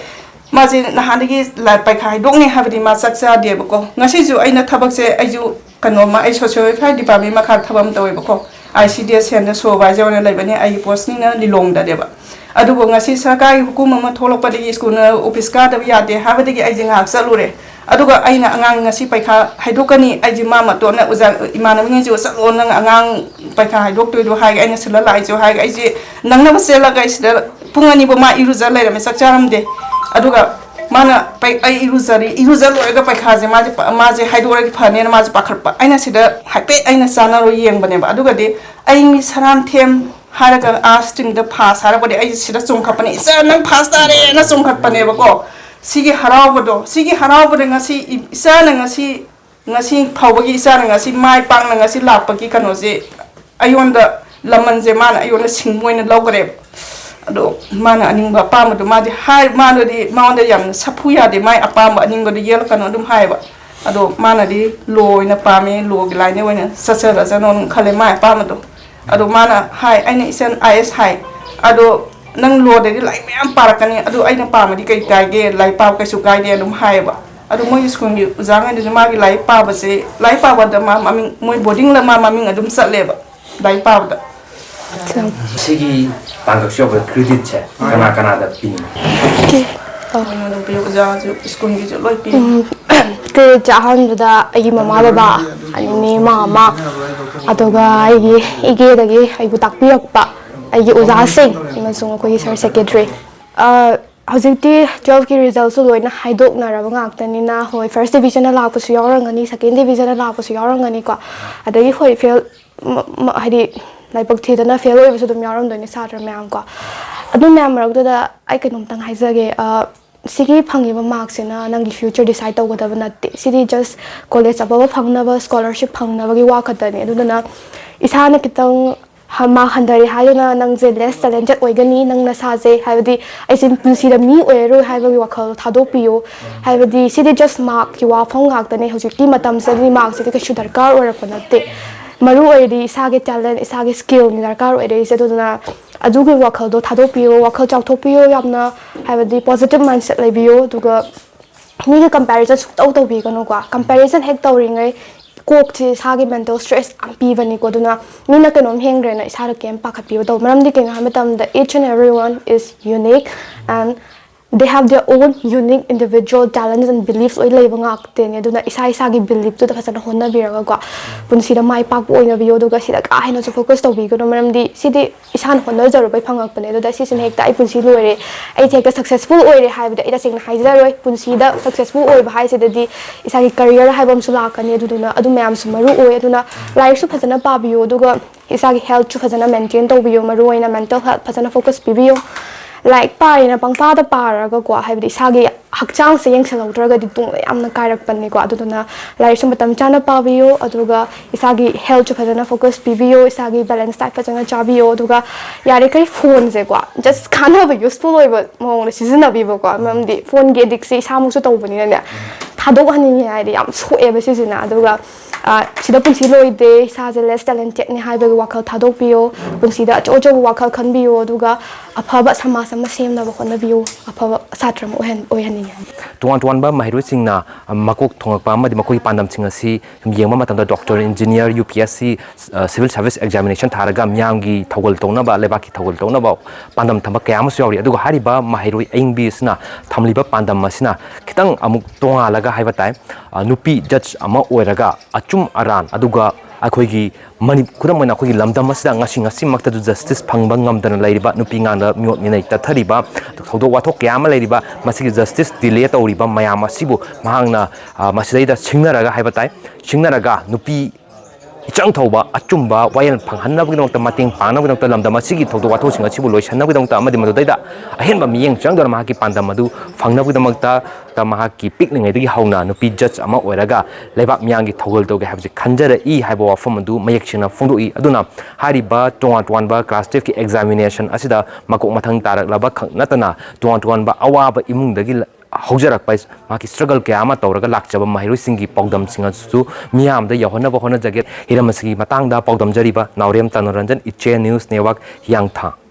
ꯃꯥꯁꯦ ꯅꯍꯥꯟꯗꯒꯤ ꯂꯥꯏ ꯄꯩꯈꯥ ꯍꯥꯏꯗꯣꯛꯅꯤ ꯍꯥꯏꯕꯗꯤ ꯃꯥ ꯆꯥꯛ ꯆꯥꯗꯦꯕꯀꯣ꯫ ꯉꯁꯤꯁꯨ ꯑꯩꯅ ꯊꯕꯛꯁꯦ, ꯑꯩꯁꯨ ꯀꯩꯅꯣꯝꯃ, ꯑꯩ social welfare department ꯃꯈꯥꯗ ꯊꯕꯛ ꯑꯃ ꯇꯧꯋꯦꯕꯀꯣ, I C D S centre supervisor ꯑꯣꯏꯅ ꯂꯩꯕꯅꯦ꯫ ꯑꯩꯒꯤ postingꯅ ꯂꯤꯂꯣꯡꯗꯅꯦꯕ꯫ ꯑꯗꯨꯕꯨ ꯉꯁꯤ ꯁꯔꯀꯥꯔꯒꯤ ꯍꯨꯀꯨꯝ ꯑꯃ ꯊꯣꯛꯂꯛꯄꯗꯒꯤ ꯁ꯭ꯀꯨꯜꯅ office ꯀꯥꯗꯕ ꯌꯥꯗꯦ ꯍꯥꯏꯕꯗꯒꯤ ꯑꯩꯁꯦ ꯉꯥꯏꯍꯥꯛ ꯆꯠꯂꯨꯔꯦ꯫ ꯑꯗꯨꯒ ꯑꯩꯅ ꯑꯉꯥꯡ ꯉꯁꯤ ꯄꯩꯈꯥ ꯍꯥꯏꯗꯣꯛꯀꯅꯤ, ꯑꯩꯁꯦ ꯃꯥ ꯃꯇꯣꯟꯅ ꯑꯣꯖꯥ ꯏꯃꯥꯟꯅꯕꯉꯩꯁꯨ "ꯆꯠꯂꯣ, ꯅꯪ ꯑꯉꯥꯡ ꯄꯩꯈꯥ ꯍꯥꯏꯗꯣꯛꯇꯣꯏꯗꯣ" ꯍꯥꯏꯒ, ꯑꯩꯅ ꯁꯤꯜꯂ ꯂꯥꯛꯏꯁꯨ ꯍꯥꯏꯒ, ꯑꯩꯁꯦ ꯅꯪꯅꯕ ꯆꯦꯜꯂꯒ ꯑꯩ ꯁꯤꯗ ꯄꯨꯡ ꯑꯅꯤꯕꯨ ꯃꯥ ꯏꯔꯨꯖ ꯂꯩꯔꯝꯃꯦ, ꯆꯥꯛ ꯆꯥꯔꯝꯗꯦ꯫ ꯑꯗꯨꯒ ꯃꯥꯅ ꯄꯩ-, ꯑꯩ ꯏꯔꯨꯖꯔꯤ, ꯏꯔꯨꯖ ꯂꯣꯏꯔꯒ ꯄꯩꯈꯥꯁꯦ ꯃꯥꯁꯦ ꯄ-, ꯃꯥꯁꯦ ꯍꯥꯏꯗꯣꯛꯑꯗꯤ ꯐꯅꯦꯅ ꯃꯥꯁꯦ ꯄꯥꯈꯠꯄ꯫ ꯑꯩꯅ ꯁꯤꯗ ꯍꯥꯏꯐꯦꯠ ꯑꯩꯅ ꯆꯥꯟꯅꯔꯨ ꯌꯦꯡꯕꯅꯦꯕ꯫ ꯑꯗꯨꯒꯗꯤ ꯑꯩ ꯃꯤ ꯁꯔꯥꯟꯊꯦꯝ ꯍꯥꯏꯔꯒ ꯑꯥ streamꯗ pass ꯍꯥꯏꯔꯛꯄꯗꯤ ꯑꯩ ꯁꯤꯗ ꯆꯣꯡꯈꯠꯄꯅꯦ, "ꯏꯆꯥ, ꯅꯪ pass ꯇꯥꯔꯦꯅ" ꯆꯣꯡꯈꯠꯄꯅꯦꯕꯀꯣ꯫ ꯁꯤꯒꯤ ꯍꯔꯥꯎꯕꯗꯣ, ꯁꯤꯒꯤ ꯍꯔꯥꯎꯕꯗ ꯉꯁꯤ ꯏ-, ꯏꯆꯥꯅ ꯉꯁꯤ, ꯉꯁꯤ ꯐꯥꯎꯕꯒꯤ ꯏꯆꯥꯅ ꯉꯁꯤ ꯃꯥꯏ ꯄꯥꯛꯅ ꯉꯁꯤ ꯂꯥꯛꯄꯒꯤ ꯀꯩꯅꯣꯁꯦ, ꯑꯩꯉꯣꯟꯗ ꯂꯃꯟꯁꯦ ꯃꯥꯅ ꯑꯩꯉꯣꯟꯗ ꯁꯤꯡꯕ ꯑꯣꯏꯅ ꯂꯧꯈ꯭ꯔꯦꯕ꯫ ꯑꯗꯣ ꯃꯥꯅ ꯑꯅꯤꯡꯕ ꯑꯄꯥꯝꯕꯗꯣ ꯃꯥꯗꯤ ꯍꯥꯏ, ꯃꯥꯅꯗꯤ, ꯃꯉꯣꯟꯗ ꯌꯥꯝꯅ ꯁꯥꯐꯨ ꯌꯥꯗꯦ, ꯃꯥꯏ ꯑꯄꯥꯝꯕ ꯑꯅꯤꯡꯕꯗꯣ ꯌꯦꯜꯂꯛꯀꯅꯣ ꯑꯗꯨꯝ ꯍꯥꯏꯌꯦꯕ꯫ ꯑꯗꯣ ꯃꯥꯅꯗꯤ law ꯑꯣꯏꯅ ꯄꯥꯝꯃꯦ, lawꯒꯤ lineꯗ ꯑꯣꯏꯅ ꯆꯠꯆꯔꯁꯅꯣ ꯑꯗꯨꯝ ꯈꯜꯂꯦ, ꯃꯥꯏ ꯑꯄꯥꯝꯕꯗꯣ꯫ ꯑꯗꯣ ꯃꯥꯅ ꯍꯥꯏ, ꯑꯩꯅ "ꯏꯆꯟ I A S ꯍꯥꯏ, ꯑꯗꯣ ꯅꯪ lawꯗꯗꯤ ꯂꯥꯏꯔꯤꯛ ꯃꯌꯥꯝ ꯄꯥꯔꯛꯀꯅꯤ, ꯑꯗꯨ ꯑꯩꯅ ꯄꯥꯝꯃꯗꯤ ꯀꯩ ꯀꯥꯏꯒꯦ, ꯂꯥꯏꯔꯤꯛ ꯄꯥꯕ ꯀꯩꯁꯨ ꯀꯥꯏꯗꯦ" ꯑꯗꯨꯝ ꯍꯥꯏꯌꯦꯕ꯫ ꯑꯗꯣ ꯃꯣꯏꯒꯤ ꯁ꯭ꯀꯨꯜꯒꯤ ꯑꯣꯖꯥꯉꯩꯗꯨꯁꯨ ꯃꯥꯒꯤ ꯂꯥꯏꯔꯤꯛ ꯄꯥꯕꯁꯦ, ꯂꯥꯏꯔꯤꯛ ꯄꯥꯕꯗ ꯃꯥ ꯃꯃꯤꯡ, ꯃꯣꯏ boardingꯗ ꯃꯥ ꯃꯃꯤꯡ ꯑꯗꯨꯝ ꯆꯠꯂꯦꯕ, ꯂꯥꯏꯔꯤꯛ ꯄꯥꯕꯗ꯫ ꯁꯤꯒꯤ ꯇꯥꯡꯀꯛꯁꯤ ꯌꯧꯕꯗ creditꯁꯦ ꯀꯅꯥ ꯀꯅꯥꯗ ꯄꯤꯅꯤꯡꯉꯤ? ꯃꯣꯏꯅ ꯑꯗꯨꯝ ꯄꯤꯌꯨ, ꯑꯣꯖꯥꯁꯨ, ꯁ꯭ꯀꯨꯜꯒꯤꯁꯨ ꯂꯣꯏ ꯄꯤꯌꯨ꯫ ꯀ꯭ꯔꯦꯗꯤꯠꯁꯦ ꯑꯍꯥꯟꯕꯗ ꯑꯩꯒꯤ ꯃꯃꯥ ꯕꯕꯥ, ꯑꯅꯤꯅꯦ ꯏꯃꯥ ꯑꯃ, ꯑꯗꯨꯒ ꯑꯩꯒꯤ ꯏꯒꯦꯗꯒꯤ ꯑꯩꯕꯨ ꯇꯥꯛꯄꯤꯔꯛꯄ ꯑꯩꯒꯤ ꯑꯣꯖꯥꯁꯤꯡ ꯑꯃꯁꯨꯡ ꯑꯩꯈꯣꯏꯒꯤ sir secretary꯫ ꯍꯧꯖꯤꯛꯇꯤ twelveꯀꯤ resultꯁꯨ ꯂꯣꯏꯅ ꯍꯥꯏꯗꯣꯛꯅꯔꯕ ꯉꯥꯛꯇꯅꯤꯅ, ꯍꯣꯏ, first divisionꯗ ꯂꯥꯛꯄꯁꯨ ꯌꯥꯎꯔꯝꯒꯅꯤ, second divisionꯗ ꯂꯥꯛꯄꯁꯨ ꯌꯥꯎꯔꯝꯒꯅꯤꯀꯣ꯫ ꯑꯗꯒꯤ ꯍꯣꯏ, fail, ꯍꯥꯏꯗꯤ ꯂꯥꯏꯕꯛ ꯊꯤꯗꯅ fail ꯑꯣꯏꯕꯁꯨ ꯑꯗꯨꯝ ꯌꯥꯎꯔꯝꯗꯣꯏꯅꯤ ꯁꯥꯇ꯭ꯔ ꯃꯌꯥꯝ ꯀꯣ꯫ ꯑꯗꯨ ꯃꯌꯥꯝ ꯃꯔꯛꯇꯨꯗ ꯑꯩ ꯀꯩꯅꯣꯝꯇꯪ ꯍꯥꯏꯖꯒꯦ꯫ ꯁꯤꯒꯤ ꯐꯪꯉꯤꯕ markꯁꯤꯅ ꯅꯪꯒꯤ future decide ꯇꯧꯒꯗꯕ ꯅꯠꯇꯦ꯫ ꯁꯤꯗꯤ just college ꯑꯐꯕ ꯐꯪꯅꯕ, scholarship ꯐꯪꯅꯕꯒꯤ ꯋꯥ ꯈꯛꯇꯅꯤ꯫ ꯑꯗꯨꯗꯨꯅ ꯏꯁꯥꯅ ꯈꯤꯇꯪ ꯃꯥꯔꯛ ꯍꯟꯊꯔꯦ ꯍꯥꯏꯗꯨꯅ ꯅꯪꯁꯦ less talented ꯑꯣꯏꯒꯅꯤ, ꯅꯪ ꯅꯁꯥꯁꯦ, ꯍꯥꯏꯕꯗꯤ ꯑꯩꯁꯦ ꯄꯨꯟꯁꯤꯗ ꯃꯤ ꯑꯣꯏꯔꯔꯣꯏ ꯍꯥꯏꯕꯒꯤ ꯋꯥꯈꯜ ꯊꯥꯗꯣꯛꯄꯤꯌꯨ꯫ ꯍꯥꯏꯕꯗꯤ ꯁꯤꯗꯤ just ꯃꯥꯔꯛꯀꯤ ꯋꯥꯐꯝ ꯉꯥꯛꯇꯅꯦ꯫ ꯍꯧꯖꯤꯛꯀꯤ ꯃꯇꯝꯁꯤꯗꯗꯤ ꯃꯥꯔꯛꯁꯤꯗꯤ ꯀꯩꯁꯨ ꯗꯔꯀꯥꯔ ꯑꯣꯏꯔꯛꯄ ꯅꯠꯇꯦ꯫ ꯃꯔꯨ ꯑꯣꯏꯔꯤꯗꯤ ꯏꯁꯥꯒꯤ talent, ꯏꯁꯥꯒꯤ skillꯅꯤ ꯗꯔꯀꯥꯔ ꯑꯣꯏꯔꯛꯏꯁꯦ꯫ ꯑꯗꯨꯗꯨꯅ ꯑꯗꯨꯒꯤ ꯋꯥꯈꯜꯗꯣ ꯊꯥꯗꯣꯛꯄꯤꯌꯨ, ꯋꯥꯈꯜ ꯆꯥꯎꯊꯣꯛꯄꯤꯌꯨ ꯌꯥꯝꯅ꯫ ꯍꯥꯏꯕꯗꯤ positive mindset ꯂꯩꯕꯤꯌꯨ꯫ ꯑꯗꯨꯒ ꯃꯤꯒ comparison ꯁꯨꯡꯇꯧ ꯇꯧꯕꯤꯒꯅꯨꯀꯣ꯫ Comparison ꯍꯦꯛ ꯇꯧꯔꯤꯉꯩ ꯀꯣꯛꯁꯦ ꯏꯁꯥꯒꯤ mental stress ꯌꯥꯝ ꯄꯤꯕꯅꯤꯀꯣ꯫ ꯑꯗꯨꯅ ꯃꯤꯅ ꯀꯩꯅꯣꯝ ꯍꯦꯟꯈ꯭ꯔꯦꯅ ꯏꯁꯥꯗ ꯀꯩꯝ ꯄꯥꯈꯠꯄꯤꯕ ꯇꯧ꯫ ꯃꯔꯝꯗꯤ ꯀꯩꯅꯣ ꯍꯥꯏꯕ ꯃꯇꯝꯗ each and everyone is unique and they have their own unique individual talents and beliefs ꯂꯣꯏ ꯂꯩꯕ ꯉꯥꯛꯇꯅꯦ꯫ ꯑꯗꯨꯅ ꯏꯁꯥ ꯏꯁꯥꯒꯤ beliefꯇꯨꯗ ꯐꯖꯅ ꯍꯣꯠꯅꯕꯤꯔꯒꯀꯣ, ꯄꯨꯟꯁꯤꯗ ꯃꯥꯏ ꯄꯥꯛꯄ ꯑꯣꯏꯅꯕꯤꯌꯨ꯫ ꯑꯗꯨꯒ ꯁꯤꯗ ꯀꯥ ꯍꯦꯟꯅꯁꯨ focus ꯇꯧꯕꯤꯒꯅꯨ, ꯃꯔꯝꯗꯤ ꯁꯤꯗꯤ ꯏꯁꯥꯅ ꯍꯣꯠꯅꯖꯔꯨꯕꯩ ꯐꯪꯉꯛꯄꯅꯦ꯫ ꯑꯗꯨꯗ ꯁꯤꯁꯤꯅ ꯍꯦꯛꯇ ꯑꯩ ꯄꯨꯟꯁꯤ ꯂꯣꯏꯔꯦ, ꯑꯩꯁꯦ ꯍꯦꯛꯇ successful ꯑꯣꯏꯔꯦ ꯍꯥꯏꯕꯗꯤ ꯑꯩ ꯇꯁꯦꯡꯅ ꯍꯥꯏꯖꯔꯣꯏ꯫ ꯄꯨꯟꯁꯤꯗ successful ꯑꯣꯏꯕ ꯍꯥꯏꯁꯤꯗꯗꯤ ꯏꯁꯥꯒꯤ career ꯍꯥꯏꯕ ꯑꯃꯁꯨ ꯂꯥꯛꯀꯅꯤ꯫ ꯑꯗꯨꯗꯨꯅ ꯑꯗꯨ ꯃꯌꯥꯝꯁꯨ ꯃꯔꯨ ꯑꯣꯏ꯫ ꯑꯗꯨꯅ ꯂꯥꯏꯔꯤꯛꯁꯨ ꯐꯖꯅ ꯄꯥꯕꯤꯌꯨ, ꯑꯗꯨꯒ ꯏꯁꯥꯒꯤ healthꯁꯨ ꯐꯖꯅ maintain ꯇꯧꯕꯤꯌꯨ꯫ ꯃꯔꯨ ꯑꯣꯏꯅ mental health ꯐꯖꯅ focus ꯄꯤꯕꯤꯌꯨ꯫ ꯂꯥꯏꯔꯤꯛ ꯄꯥꯔꯦꯅ ꯄꯪꯄꯥꯗ ꯄꯥꯔꯒꯀꯣ, ꯍꯥꯏꯕꯗꯤ ꯏꯁꯥꯒꯤ ꯍꯛꯆꯥꯡꯁꯦ ꯌꯦꯡꯁꯜꯍꯧꯗ꯭ꯔꯒꯗꯤ ꯇꯨꯡꯗ ꯌꯥꯝꯅ ꯀꯥꯏꯔꯛꯄꯅꯤꯀꯣ꯫ ꯑꯗꯨꯗꯨꯅ ꯂꯥꯏꯔꯤꯛꯁꯨ ꯃꯇꯝ ꯆꯥꯅ ꯄꯥꯕꯤꯌꯨ, ꯑꯗꯨꯒ ꯏꯁꯥꯒꯤ healthꯁꯨ ꯐꯖꯅ focus ꯄꯤꯕꯤꯌꯨ, ꯏꯁꯥꯒꯤ balance diet ꯐꯖꯅ ꯆꯥꯕꯤꯌꯨ꯫ ꯑꯗꯨꯒ ꯌꯥꯔꯤꯈꯩ phoneꯁꯦꯀꯣ, just ꯀꯥꯟꯅꯕ, useful ꯑꯣꯏꯕ ꯃꯑꯣꯡꯗ ꯁꯤꯖꯤꯟꯅꯕꯤꯕꯀꯣ, ꯃꯔꯝꯗꯤ phoneꯒꯤ addictꯁꯦ ꯏꯁꯥꯃꯛꯁꯨ ꯇꯧꯕꯅꯤꯅꯅꯦ, ꯊꯥꯗꯣꯛꯍꯟꯅꯤꯡꯉꯦ ꯍꯥꯏꯗꯤ ꯌꯥꯝ ꯁꯣꯛꯑꯦꯕ ꯁꯤꯁꯤꯅ꯫ ꯑꯗꯨꯒ ꯁꯤꯗ ꯄꯨꯟꯁꯤ ꯂꯣꯏꯗꯦ, ꯏꯁꯥꯁꯦ less talentedꯅꯦ ꯍꯥꯏꯕꯒꯤ ꯋꯥꯈꯜ ꯊꯥꯗꯣꯛꯄꯤꯌꯣ꯫ ꯄꯨꯟꯁꯤꯗ ꯑꯆꯧ ꯑꯆꯧꯕ ꯋꯥꯈꯜ ꯈꯟꯕꯤꯌꯣ, ꯑꯗꯨꯒ ꯑꯐꯕ ꯁꯃꯥꯖ ꯑꯃ ꯁꯦꯝꯅꯕ ꯍꯣꯠꯅꯕꯤꯌꯨ꯫ ꯑꯐꯕ ꯁꯥꯇ꯭ꯔ ꯑꯃ ꯑꯣꯏꯍꯟ ꯑꯣꯏꯍꯟꯅꯤꯡꯉꯦ꯫ ꯇꯣꯉꯥꯟ ꯇꯣꯉꯥꯟꯕ ꯃꯍꯩꯔꯣꯏꯁꯤꯡꯅ ꯃꯀꯣꯛ ꯊꯣꯡꯂꯛꯄ ꯑꯃꯗꯤ ꯃꯈꯣꯏꯒꯤ ꯄꯥꯟꯗꯝꯁꯤꯡ ꯑꯁꯤ ꯁꯨꯝ ꯌꯦꯡꯕ ꯃꯇꯝꯗ doctor, engineer, UPSC, civil service examination ꯊꯥꯔꯒ ꯃꯤꯌꯥꯝꯒꯤ ꯊꯧꯒꯜ ꯇꯧꯅꯕ, ꯂꯩꯕꯥꯛꯀꯤ ꯊꯧꯒꯜ ꯇꯧꯅꯕ ꯄꯥꯟꯗꯝ ꯊꯝꯕ ꯀꯌꯥ ꯑꯃꯁꯨ ꯌꯥꯎꯔꯤ꯫ ꯑꯗꯨꯒ ꯍꯥꯏꯔꯤꯕ ꯃꯍꯩꯔꯣꯏ ꯑꯏꯪꯕꯤ ꯑꯁꯤꯅ ꯊꯝꯂꯤꯕ ꯄꯥꯟꯗꯝ ꯑꯁꯤꯅ ꯈꯤꯇꯪ ꯑꯃꯨꯛ ꯇꯣꯉꯥꯜꯂꯒ ꯍꯥꯏꯕ ꯇꯥꯏ꯫ ꯅꯨꯄꯤ judge ꯑꯃ ꯑꯣꯏꯔꯒ ꯑꯆꯨꯝ ꯑꯔꯥꯟ, ꯑꯗꯨꯒ ꯑꯩꯈꯣꯏꯒꯤ ꯃꯅꯤ-, ꯈꯨꯗꯝ ꯑꯣꯏꯅ ꯑꯩꯈꯣꯏꯒꯤ ꯂꯝꯗꯝ ꯑꯁꯤꯗ ꯉꯁꯤ ꯉꯁꯤꯃꯛꯇꯁꯨ justice ꯐꯪꯕ ꯉꯝꯗꯅ ꯂꯩꯔꯤꯕ, ꯅꯨꯄꯤ ꯑꯉꯥꯡꯗ ꯃꯤꯑꯣꯠ ꯃꯤꯅꯩ ꯆꯠꯊꯔꯤꯕ, ꯊꯧꯗꯣꯛ ꯋꯥꯊꯣꯛ ꯀꯌꯥ ꯑꯃ ꯂꯩꯔꯤꯕ, ꯃꯁꯤꯒꯤ justice delay ꯇꯧꯔꯤꯕ ꯃꯌꯥꯝ ꯑꯁꯤꯕꯨ ꯃꯍꯥꯛꯅ, ꯑ, ꯃꯁꯤꯗꯩꯗ ꯁꯤꯡꯅꯔꯒ ꯍꯥꯏꯕ ꯇꯥꯏ, ꯁꯤꯡꯅꯔꯒ ꯅꯨꯄꯤ ꯏꯆꯪ ꯊꯧꯕ ꯑꯆꯨꯝꯕ ꯋꯥꯌꯦꯜ ꯐꯪꯍꯟꯅꯕꯒꯤꯗꯃꯛꯇ, ꯃꯇꯦꯡ ꯄꯥꯡꯅꯕꯒꯤꯗꯃꯛꯇ, ꯂꯝꯗꯝ ꯑꯁꯤꯒꯤ ꯊꯧꯗꯣꯛ ꯋꯥꯊꯣꯛꯁꯤꯡ ꯑꯁꯤꯕꯨ ꯂꯣꯏꯁꯤꯟꯅꯕꯒꯤꯗꯃꯛꯇ ꯑꯃꯗꯤ ꯃꯗꯨꯗꯩꯗ ꯑꯍꯦꯟꯕ ꯃꯤꯠꯌꯦꯡ ꯆꯪꯗꯨꯅ ꯃꯍꯥꯛꯀꯤ ꯄꯥꯟꯗꯝ ꯑꯗꯨ ꯐꯪꯅꯕꯒꯤꯗꯃꯛꯇ ꯃꯍꯥꯛꯀꯤ ꯄꯤꯛꯂꯤꯉꯩꯗꯒꯤ ꯍꯧꯅ ꯅꯨꯄꯤ ꯖꯖ ꯑꯃ ꯑꯣꯏꯔꯒ ꯂꯩꯕꯥꯛ ꯃꯤꯌꯥꯝꯒꯤ ꯊꯧꯒꯜ ꯇꯧꯒꯦ ꯍꯥꯏꯕꯁꯤ ꯈꯟꯖꯔꯛꯏ ꯍꯥꯏꯕ ꯋꯥꯐꯝ ꯑꯗꯨ ꯃꯌꯦꯛ ꯁꯦꯡꯅ ꯐꯣꯡꯗꯣꯛꯏ꯫ ꯑꯗꯨꯅ ꯍꯥꯏꯔꯤꯕ ꯇꯣꯉꯥꯟ ꯇꯣꯉꯥꯟꯕ ꯀ꯭ꯂꯥꯁ ꯇꯨꯌꯦꯜꯐꯀꯤ ꯑꯦꯛꯖꯥꯃꯤꯅꯦꯁꯟ ꯑꯁꯤꯗ ꯃꯀꯣꯛ ꯃꯊꯪ ꯇꯥꯔꯛꯂꯕ ꯈꯛ ꯅꯠꯇꯅ ꯇꯣꯉꯥꯟ ꯇꯣꯉꯥꯟꯕ ꯑꯋꯥꯕ ꯏꯃꯨꯡꯗꯒꯤ ꯍꯧꯖꯔꯛꯄ ꯃꯍꯥꯛꯀꯤ ꯁ꯭ꯇ꯭ꯔꯒꯜ ꯀꯌꯥ ꯑꯃ ꯇꯧꯔꯒ ꯂꯥꯛꯆꯕ ꯃꯍꯩꯔꯣꯏꯁꯤꯡꯒꯤ ꯄꯥꯎꯗꯝꯁꯤꯡ ꯑꯗꯨꯁꯨ ꯃꯤꯌꯥꯝꯗ ꯌꯧꯍꯟꯅꯕ ꯍꯣꯠꯅꯖꯒꯦ꯫ ꯍꯤꯔꯝ ꯑꯁꯤꯒꯤ ꯃꯇꯥꯡꯗ ꯄꯥꯎꯗꯝꯖꯔꯤꯕ ꯅꯥꯎꯔꯦꯝ ꯇꯅꯨꯔꯟꯖꯟ, ꯏꯆꯦ ꯅ꯭ꯌꯨꯁ ꯅꯦꯠꯋꯥꯔꯛ, ꯍꯤꯌꯥꯡꯊꯥꯡ꯫